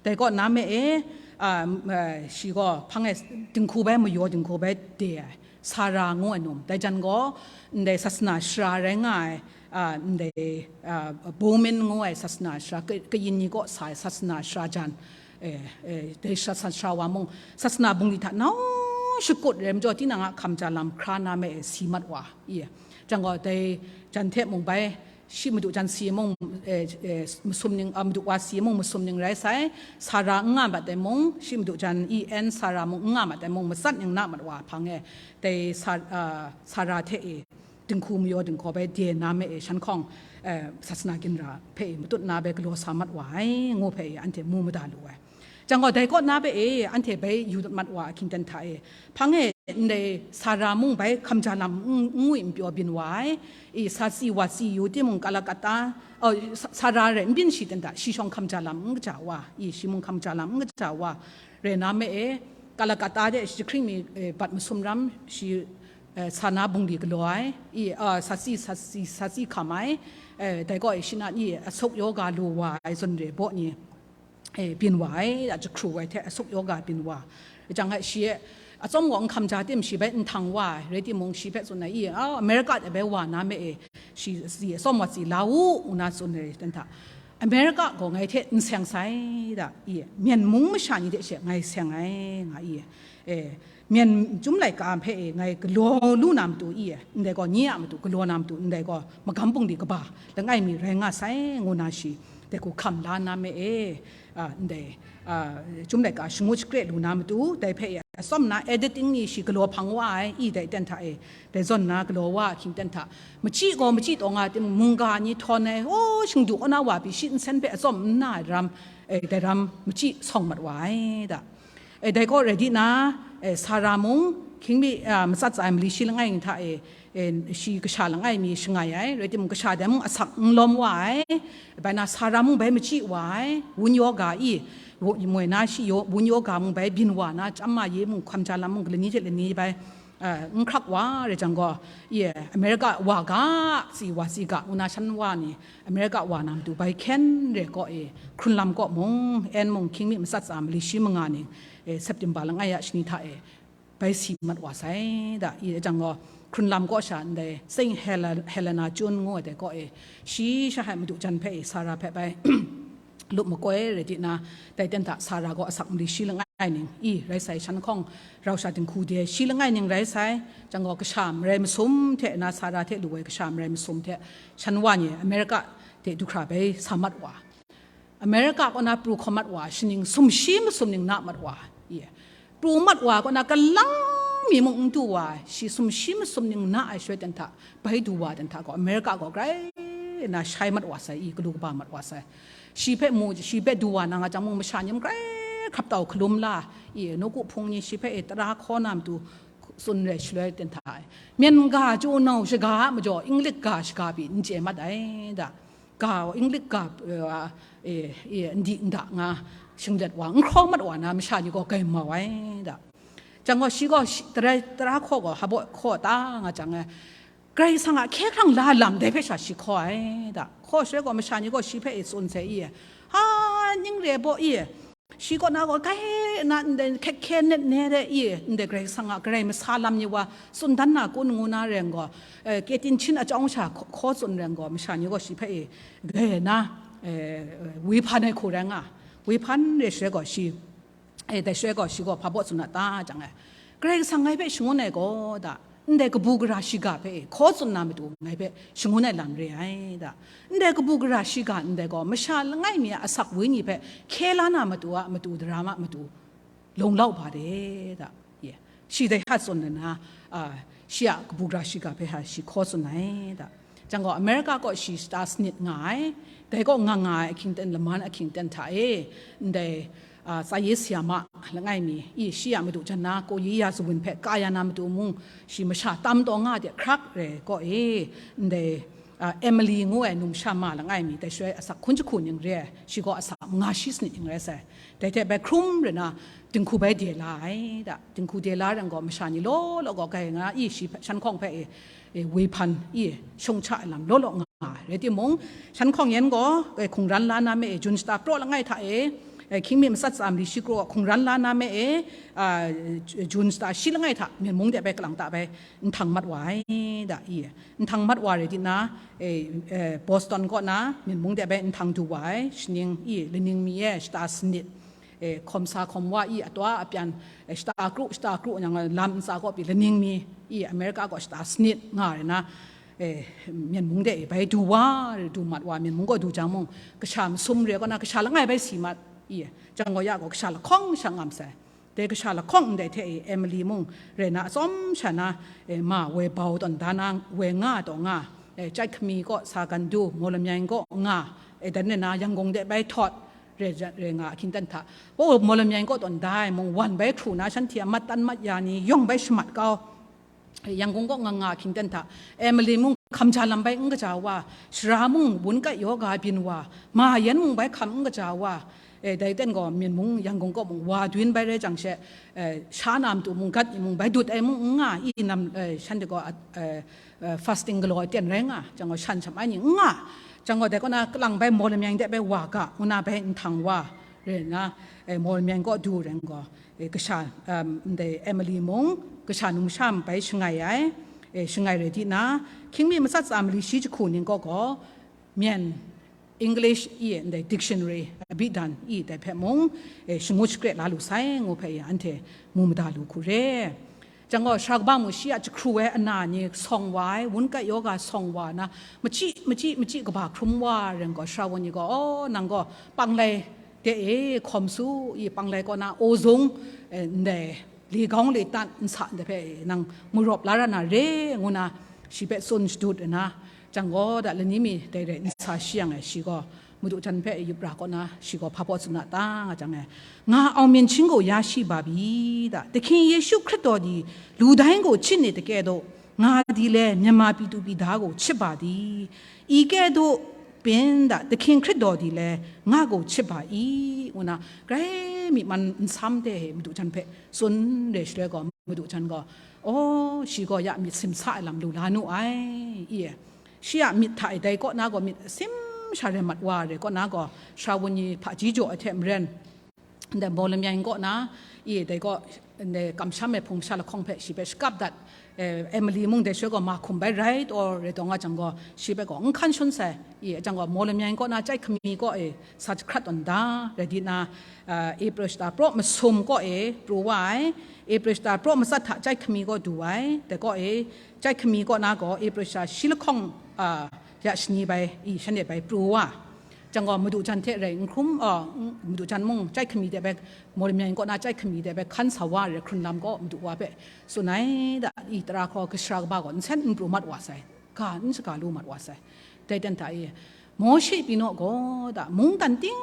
dai kaw na me e, a, m-, a, shi gaw hpang e dinghku bai mayaw dinghku bai de ai, Sara ngu ai num, dai jan gaw, ndai sasana sara rai nga ai, a, ndai, a, Bowman ngu ai sasana sara, ka-, kayin ni kaw sa ai sasana sara jan, e, e, dai sasana sara wa mung, sasana bungli hta nau shakut rai majaw, tinang a hkam ja lam hkra na me e si mat wa, i, jang gaw, dai jan hte mung bai, shi madu jan si mung, e, e, masum ning, a, madu wa si mung masum ning rai sai, Sara n nga mat ai mung, shi madu jan i en Sara mung n nga mat ai mung, matsat ning na mat wa hpang e, dai Sa-, a, Sara hte e, dinghku mayaw dinghku bai de na me e, shan hkawng, e, sasana ginra hpe e, matut na bai galaw sa mat wa ai, ngu hpe e, anhte mu mada lu ai. Jang gaw, dai kaw na hpe e, anhte bai yu mat wa ahkying ten hta e, hpang e, ndai Sara mung bai hkam ja lam n, n ngwi n pyaw byin wa ai, i, sa tsi wa tsi yu timung, Kalakata, o, Sa-, Sara rai n byin shi ten hta, shi shawng hkam ja lam n kaja wa, i, shi mung hkam ja lam n kaja wa, rai na me e, Kalakata de shi jahkring mi, e, bat masum ram, shi, e, sa na bungli galaw ai, i, a, sa tsi, sa tsi, sa tsi hkam ai, e, dai gaw e, shi na ni, asuk yoga lu wa ai zawn re baw ni, e, byin wa ai, a jahkru ai hte asuk yoga byin wa. Jang ai shi e, atsawm gaw n hkam ja tim shi bai n htang wa ai, rai timung shi hpe tsun ai, i, a, America de bai wa na me e, shi, si, atsawm wa tsi la u, ngu na tsun ai, ten hta. America gaw ngai hte n seng sai da, i, Myen mung masha ni hte she ngai seng ai, nga i, e, Myen chyum laika hpe e ngai galaw lu na matu i, ndai gaw nye a matu galaw na matu, ndai gaw magam bungli kaba langai mi rai nga sai, ngu na shi, dai hku hkam la na me e, a, ndai, a, chyum laika shangu shakre lu na matu, dai hpe e atsawm na editing ni shi galaw hpang wa ai, i, dai ten hta e, dai zawn na galaw wa ahkying ten hta, machyi gaw machyi taw nga tim, mungga ni htawn ai, o, shingdu kaw na wa pyi shi nsen hpe atsawm n na ai ram, e, dai ram machyi sawng mat wa ai da. E, dai kaw rai di na, e, Sara mung, hkying mi, a, matsat tsa ai mali shi langai ni hta e, e, shi kasha langai mi shangai ai, rai timung, kasha dai mung asak n lawm wa ai, bai na Sara mung bai machyi wa ai, wun yoga i, wo-, moi na shi yo-, wun yoga mung bai byin wa na, chyam ma ye mung, hkam ja lam mung, lani hte lani bai, a, n hkrak wa rai jang gaw, i, America wa ga, tsi wa tsi ga, ngu na shan wa ni, America wa na matu bai hkyen re kaw e, hkrun lam kaw mung, en mung, hkying mi matsat tsa mali shi manga ning, e, September langai a shani hta e, bai si mat wa sai da, i, jang gaw, hkrun lam kaw sha ndai, Saint Hel-, Helena Chun ngu ai dai kaw e, shi sha hai madu jan hpe e, Sara hpe bai, lup makoi rai di na, dai ten hta Sara gaw asak mali shi langai ning, i, rai sai, shan hkawng rau sha dinghku de shi langai ning rai sai, jang gaw kasha marai masum hte na, Sara hte lu ai kasha marai masum hte shan wa ni America de du hkra bai sa mat wa. America kaw na pru hkawm mat wa, shaning sumshi masum ning na mat wa, i, pru mat wa kaw na kalang mi mung n du wa ai, shi sumshi masum ning na ai shaloi ten hta, bai du wa ten hta gaw, America gaw grai na shai mat wa sai, i galu kaba mat wa sai. Shi hpe mu, shi hpe du wa na nga jang mung, masha ni mung grai hkrap tau hkalum la, i nawku hpung ni shi hpe e tara hkaw na matu tsun re shaloi ten hta e, myen ga chyu nau shaga a majaw, Inglik ga shaga pyi n chye mat ai da. Ga, Inglik ga, eh, eh, eh, n di n da nga shinglet wa, n hkraw mat wa na masha ni gaw grai mau ai da. Jang gaw shi gaw shi, tara, tara hkaw gaw, ha baw hkaw ta nga jang e, Karai Kasang a hkye hkrang la lam dai hpe sha shi hkaw ai da. Hkaw shaloi gaw masha ni gaw shi hpe e tsun sai i, ha, ning re baw i, shi kaw na gaw grai na ndai hkye hkye net ne de i, ndai Karai Kasang a Karai masa lam ni wa tsun dan na kun ngu na reng gaw, eh, Ketin Chin a chyawng sha hkaw, hkaw tsun reng gaw, masha ni gaw shi hpe e grai na, eh, wehpan ai hku rai nga. Wehpan re shaloi gaw shi, eh, dai shaloi gaw shi gaw hpa baw tsun na ta jang e, Karai Kasang ngai hpe shangun ai gaw da, ndai kabu gara shiga hpe hkaw tsun na matu ngai hpe shangun ai lam re ai da. Ndai kabu gara shiga ndai gaw masha langai mi a asak wenyi hpe hkye la na matu a matu daram a matu lawng lau ba de da. Ye. Shi dai hta tsun nna, a, shi a kabu gara shiga hpe ha shi hkaw tsun ai da. Jang gaw America kaw shi shata sanit nga ai, dai kaw nga nga ai ahkying ten, laman ahkying ten hta e, ndai, a, tsaye sayama langai mi, i shi a madu jan na, Korea zawn hpe ka ya na matu mung, shi masha tam taw nga de hkrak re kaw e, ndai, a, Emily ngu ai numsha ma langai mi, dai shaloi asak hkun jahku ning re ai, shi gaw asak manga shi sanit ning rai sai. Dai hte bai hkrum re na, dinghku bai de la ai da. Dinghku de la reng gaw, masha ni law law gaw, grai nga i shi hpe, shan hkawng hpe e, e, wehpan i shung cha ai lam law law nga ai. Rai timung, shan hkawng yan gaw, e, hkungran la na me e, Jun shata praw langai hta e, e, hkying mi matsat tsa mali shi kraw hkungran la na me e, a, Jun shata shi langai hta Myen mung de bai kalang ta bai nhtang mat wa ai da i. Nhtang mat wa rai di na, e, e, Boston kaw na Myen mung de bai nhtang du wa ai, shaning i, laning mi e shata sanit, e, hkawm sa hkawm wa i, atwa apyan, e, shata kru, shata kru, nang lam ntsa kaw pyi laning mi i, America kaw shata sanit nga rai na, e, Myen mung de e bai du wa, du mat wa, Myen mung kaw du jang mung, kasha masum re kaw na, kasha langai bai si mat i, jang gaw ya gaw kasha lahkawng sha ngam sai. Dai kasha lahkawng ndai hte e Emily mung rai na, atsawm sha na, e, ma woi bau tawn da na, woi nga taw nga, e, Chyet Hkami kaw sa gan du, Mawlamyang kaw nga, e, dan rai na, Yangon de bai htawt, re, re nga ahkying ten hta. O, Mawlamyang kaw tawn da ai mung, wan bai hkru na, shanhte a mat tan mat ya ni yawng bai shamat kau. Yangon kaw nga nga ahkying ten hta, Emily mung hkam ja lam bai n kaja wa, shara mung wun kai yoga byin wa, ma yan mung bai hkam n kaja wa, e, dai ten gaw Myen mung Yangon kaw mung wa dun bai rai jang she, e, sha na matu mung gat ni mung bai dut ai mung n nga i nam, e, shanhte gaw, e, e, fasting galaw ai ten rai nga, jang gaw shan sham ai ni n nga, jang gaw dai kaw na kalang bai Mawlamyang de bai wa ga, ngu na bai nhtang wa, re na, e, Mawlamyang kaw du reng gaw, e, kasha, um, ndai Emily mung, kasha numsha bai shangai ai, e, shangai rai di na, hkying mi matsat tsa mali shi jahku ning kaw gaw, Myen, English i ndai dictionary, a, byidan i dai hpe mung, e, shangut shakre la lu sai ngu hpe i anhte mu mada lu hku re. Jang gaw, sara kaba mung shi a jahkru ai ana ni sawng wa ai, wun kai yoga sawng wa na, machyi, machyi, machyi kaba hkrum wa reng gaw, sara wun ni gaw, "Aw, nang gaw panglai de e hkawm su i, panglai kaw na ozung, e, ndai, ligawng litan nsa ndai hpe nang marawp la ra na re," ngu na shi hpe tsun shadut nna, jang gaw da lani mi dai rai nsa shi yang e, shi gaw madu jan hpe yup ra kaw na, shi gaw hpa baw tsun na ta nga jang e, "Nga အောင်မြင်ခြင်းကို ရရှိပါပြီ" da, "သခင်ယေရှုခရစ်တော်သည် လူတိုင်းကို ချစ်နေသကဲ့သို့ ငါသည်လည်း မြန်မာပြည်သူပြည်သားကို ချစ်ပါသည်။ ဤကဲ့သို့ပင် da, သခင်ခရစ်တော်သည်လည်း ငါ့ကို ချစ်ပါ၏" ngu na, grai myi man nsam de madu jan hpe tsun re shaloi gaw, madu jan gaw, aw, shi gaw ya myit simsa ai lam lu la nu ai, i e. Shi a myit hta e dai kaw na gaw myit sim sha re mat wa re kaw na gaw, sara wun ni hpaji jaw ai hte maren, ndai Mawlamyang kaw na, i e, dai gaw, ndai kamsham ai hpung masha lahkawng hpe shi hpe shakap dat, e, Emily mung dai shaloi gaw ma hkum bai rai taw re taw nga jang gaw, shi hpe gaw n hkan shun sai, i e, jang gaw Mawlamyang kaw na Chyet Hkami kaw e sa jahkrat tawn da, rai di na, a, April shata praw masum kaw e pru wa ai, April shata praw matsat hta Chyet Hkami kaw du ai, dai kaw e, Chyet Hkami kaw na gaw April shata shi lahkawng, a, ya shani bai, i, shanhte bai pru wa. Jang gaw, madu jan hte rai n hkrum, a, n-, madu jan mung chyai hkami de bai, Mawlum yan kaw na chyai hkami de bai hkan sa wa re hkrun lam gaw, madu wa hpe tsun ai da, i tara hkraw kashara kaba gaw nsen n pru mat wa sai, ga n shaga lu mat wa sai. Dai ten hta e, Mawshe pyi naw gaw da, mungdan ting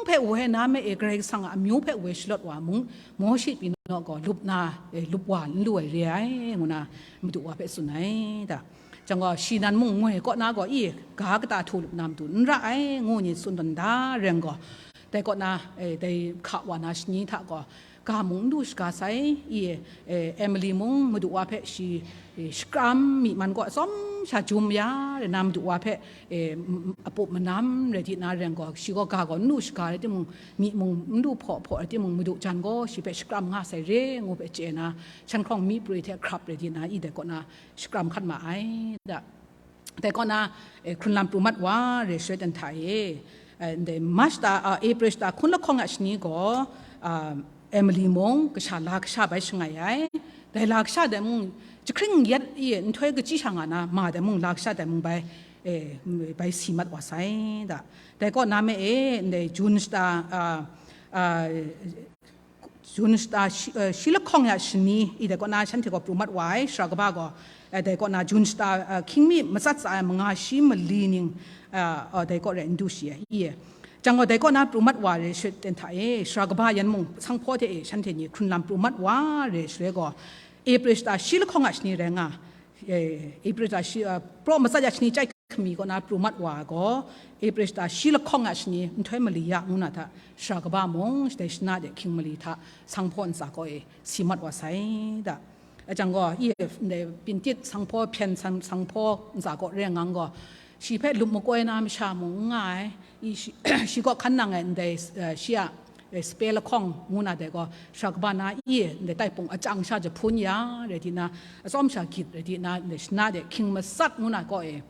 hpe woi na me e, Karai Kasang a amyu hpe woi shalawt wa mung, Mawshe pyi naw gaw lup na, e, lup wa n lu ai re ai, ngu na madu wa hpe tsun ai da. Jang gaw, shi nan mung ngoi kaw na gaw, i, ga kata htu lup na matu n ra ai, ngu ni tsun tawn da reng gaw, dai kaw na, e, dai hka wa na shani hta gaw, ga mung n du shaga sai, i, e, Emily mung madu wa hpe shi, e, shakram myi man gaw atsawm sha jum ya, rai na madu wa hpe, e, m-, m-, apup manam rai di na reng gaw, shi gaw ga gaw n du shaga rai timung, myi mung n du hpaw hpaw rai timung, madu jan gaw shi hpe shakram nga sai re, ngu hpe chye na, shan hkawng myi prwi hte hkrap rai di na, i dai kaw na, shakram hkat ma ai da. Dai kaw na, e, hkrun lam pru mat wa re shaloi dan hta e, e, ndai March ta, a, April ta hkun lahkawng a shani gaw, a, Emily mung kasha la kasha bai shangai ai. Dai la kasha dai mung, jahkring yet i nhtoi kachyi sha nga na ma dai mung, la kasha dai mung bai, e, bai si mat wa sai da. Dai kaw na me e, ndai June shata, a, a, June shata shi, eh, shi lahkawng ya shani, i dai kaw na shanhte gaw pru mat wa ai, sara kaba gaw, eh, dai kaw na June shata, eh, hkying mi matsat tsa ai manga shi mali ning, eh, eh, dai kaw rai n du shi ai, i e. Jang gaw dai kaw na pru mat wa re shaloi ten hta e, sara kaba yan mung sanghpaw hte e shanhte ni hkrun lam pru mat wa re shaloi gaw, April shata shi lahkawng a shani rai nga, eh, April shata shi, eh, praw matsat ya shani chyai hkami kaw na pru mat wa gaw, April shata shi lahkawng a shani nhtoi mali ya ngu na hta, sara kaba mung, shadai shana de hkying mali hta, sanghpaw ntsa kaw e si mat wa sai da. Ajang gaw, i ndai pintit sanghpaw hpyen san-, sanghpaw ntsa kaw re ngang gaw, shi hpe lup makoi na masha mung n nga ai, i shi, shi kaw hkan nang ai ndai, eh, shi a, eh, sape lahkawng ngu na dai gaw, sara kaba na i ndai taipung achang sha jahpun ya, rai di na, atsawm sha git rai di na, ndai shana de hkying matsat ngu na kaw e,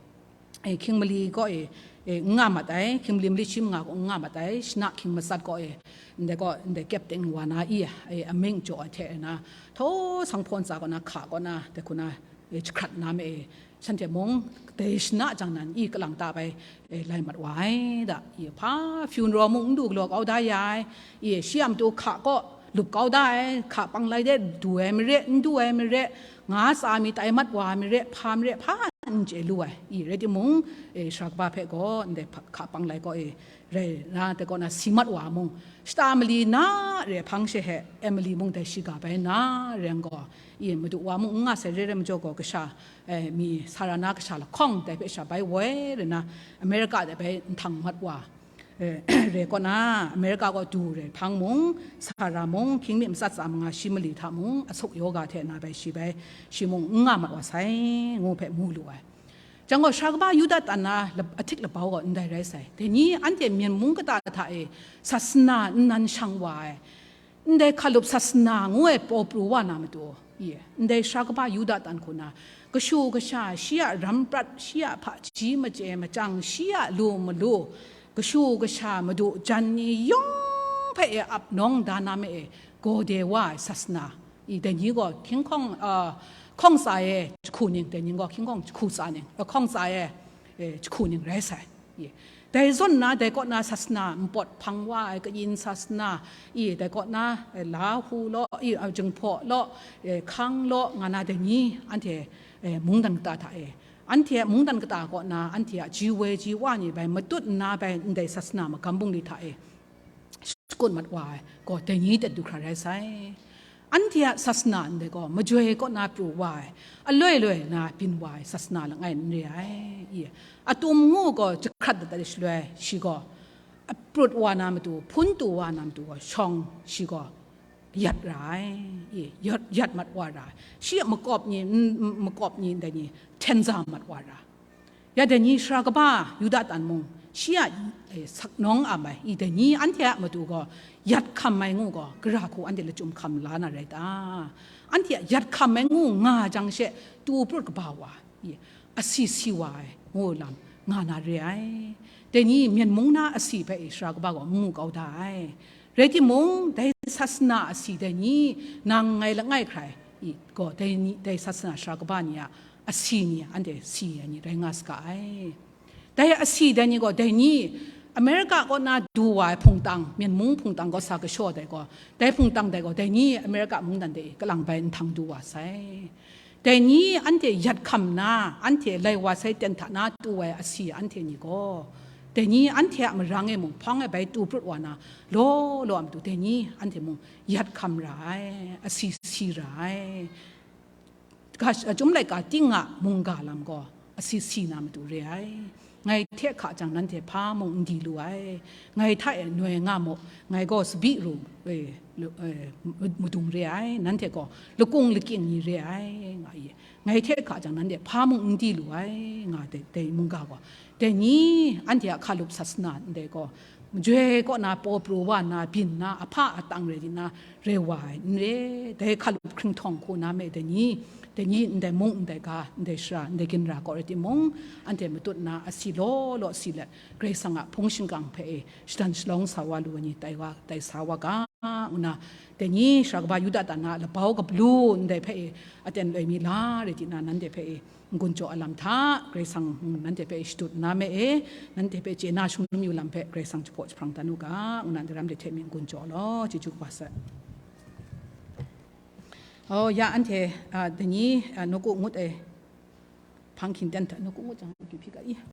e, hkying mali kaw e, e, n nga mat ai, hkying mali mali shi manga kaw n nga mat ai, shana hkying matsat kaw e, ndai kaw, ndai kyep teng wa na i, e, amying jaw ai hte na, htaw sanghpaw ntsa kaw na, hka kaw na, dai hku na, e, jahkrat na me e, shanhte mung, dai shana jang nan i kalang ta bai, e, lai mat wa ai da, i hpa funeral mung n du galaw kau da ya ai, i shi a matu hka kaw lup kau da ai, hka panglai de du ai marit, n du ai marit, nga tsa mi tai mat wa ai marit, hpa marit, hpa n chye lu ai, i rai timung, e, sara kaba hpe gaw ndai hpa-, hka panglai kaw e rai na, dai kaw na si mat wa mung, shata mali na re hpang she he, Emily mung dai shiga bai na reng gaw, i madu wa mung n nga sai re re majaw gaw, kasha, eh, mi sa ra na kasha lahkawng dai hpe sha bai woi re na, America dai bai nhtang mat wa, eh, re kaw na, America kaw du re hpang mung, sa ra mung, hkying mi matsat tsa manga shi mali hta mung, asuk yoga hte na bai shi bai, shi mung n nga mat wa sai, ngu hpe mu lu ai. Jang gaw, sara kaba Yuda tan na lap-, ahtik labau gaw ndai rai sai. Dai ni anhte myen mung kata hta e sasana nnan shang wa ai, ndai hkalup sasana ngu ai paw pru wa na matu, i, ndai sara kaba Yuda tan hku na, kashu kasha, shi a ram prat, shi a hpaji machye machyang, shi a lu malu, kashu kasha, madu jan ni yawng hpe e ap nawng da na me e, gawde wa ai sasana, i, dai ni gaw hkying hkawng, a, hkawng tsa e jahku ning, dai ni gaw hkying hkawng jahku tsa ning, a, hkawng tsa e, e, jahku ning rai sai. I, dai zawn na, dai kaw na sasana npawt hpang wa ai, kayin sasana, i, dai kaw na, e, Lahu law, i, a, Jinghpaw law, e, Hkang law, nga na dai ni, anhte, e, mungdan kata hta e, anhte a mungdan kata kaw na, anhte a ji woi ji wa ni bai matut nna bai ndai sasana magam bungli hta e, shakut mat wa ai gaw, dai ni ten du hkra rai sai. Anhte a sasana ndai gaw, majoi kaw na pru wa ai, aloi loi na byin wa ai sasana langai n re ai. I, atum ngu gaw jahkrat dat ai shaloi, shi gaw, aprut wa na matu, hpun tu wa na matu gaw, shawng shi gaw, yat ra ai, i, yat, yat mat wa ra ai. Shi a makawp ni, n-, n-, makawp ni ndai ni, hten za mat wa ra. Ya dai ni sara kaba Yuda tan mung, shi a, e, saknawng am ai, i dai ni anhte a matu gaw, yat hkam ai ngu gaw, gara hku anhte lachyum hkam la na rai ta? Anhte a yat hkam ai ngu nga jang she, tu prut kaba wa, i, asi si wa ai, ngu lam nga na re ai. Dai ni myen mung na asi hpe, i, sara kaba gaw n mu kau da ai. Rai timung, dai sasana asi dai ni, nang ngai langai hkrai, i, gaw, dai ni, dai sasana sara kaba ni a asi ni, anhte si ai ni rai nga saga ai. Dai asi dai ni gaw, dai ni, America kaw na du wa ai hpungtang, Myen mung hpungtang gaw sa kashaw dai gaw, dai hpungtang dai gaw, dai ni America mungdan de kalang bai nhtang du wa sai. Dai ni anhte yat hkam na, anhte lai wa sai ten hta na tu ai asi anhte ni gaw, dai ni anhte a marang e mung hpang e bai tu prut wa na, law law a matu dai ni anhte mung yat hkam ra ai, asi si ra ai. Ga, Chyum laika ting a mungga lam gaw asi si na matu re ai. Ngai hte hka jang nanhte hpa mung n di lu ai. Ngai hta e noi nga mu, ngai gaw sabi ru, e, lu- e, madung re ai, nanhte gaw lakung lakying ni re ai, nga i. Ngai hte hka jang nanhte hpa mung n di lu ai, nga dai, dai mungga gaw. Dai ni anhte a hkalup sasana ndai gaw, majoi kaw na paw pru wa na, byin na, ahpa atang rai di na, rai wa ai n re. Dai hkalup hkringhtawng hku na me dai ni, dai ni ndai mung, ndai ga, ndai shara, ndai ginra kaw rai timung, anhte matut na asi law law si let, Karai Kasang a hpung shingkang hpe e shadan shalawng sa wa lu ai ni tai wa, tai sa wa ga, ngu na, dai ni sara kaba Yuda dan a labau kabalu ndai hpe e aten loi mi la rai di na, nanhte hpe e n-gun jaw a lam hta, Karai Kasang, mm, nanhte hpe shadut nna me e, nanhte hpe chye na shanglum yu lam hpe Karai Kasang jahpaw jahprang dan u ga, ngu na, ndai ram de hte mi n-gun jaw law, chyeju kaba sai. Oh, ya anhte, ah, dai ni, ah, nawku ngut ai, hpang hkin ten hta nawku ngut jang, akyu hpyi ga i.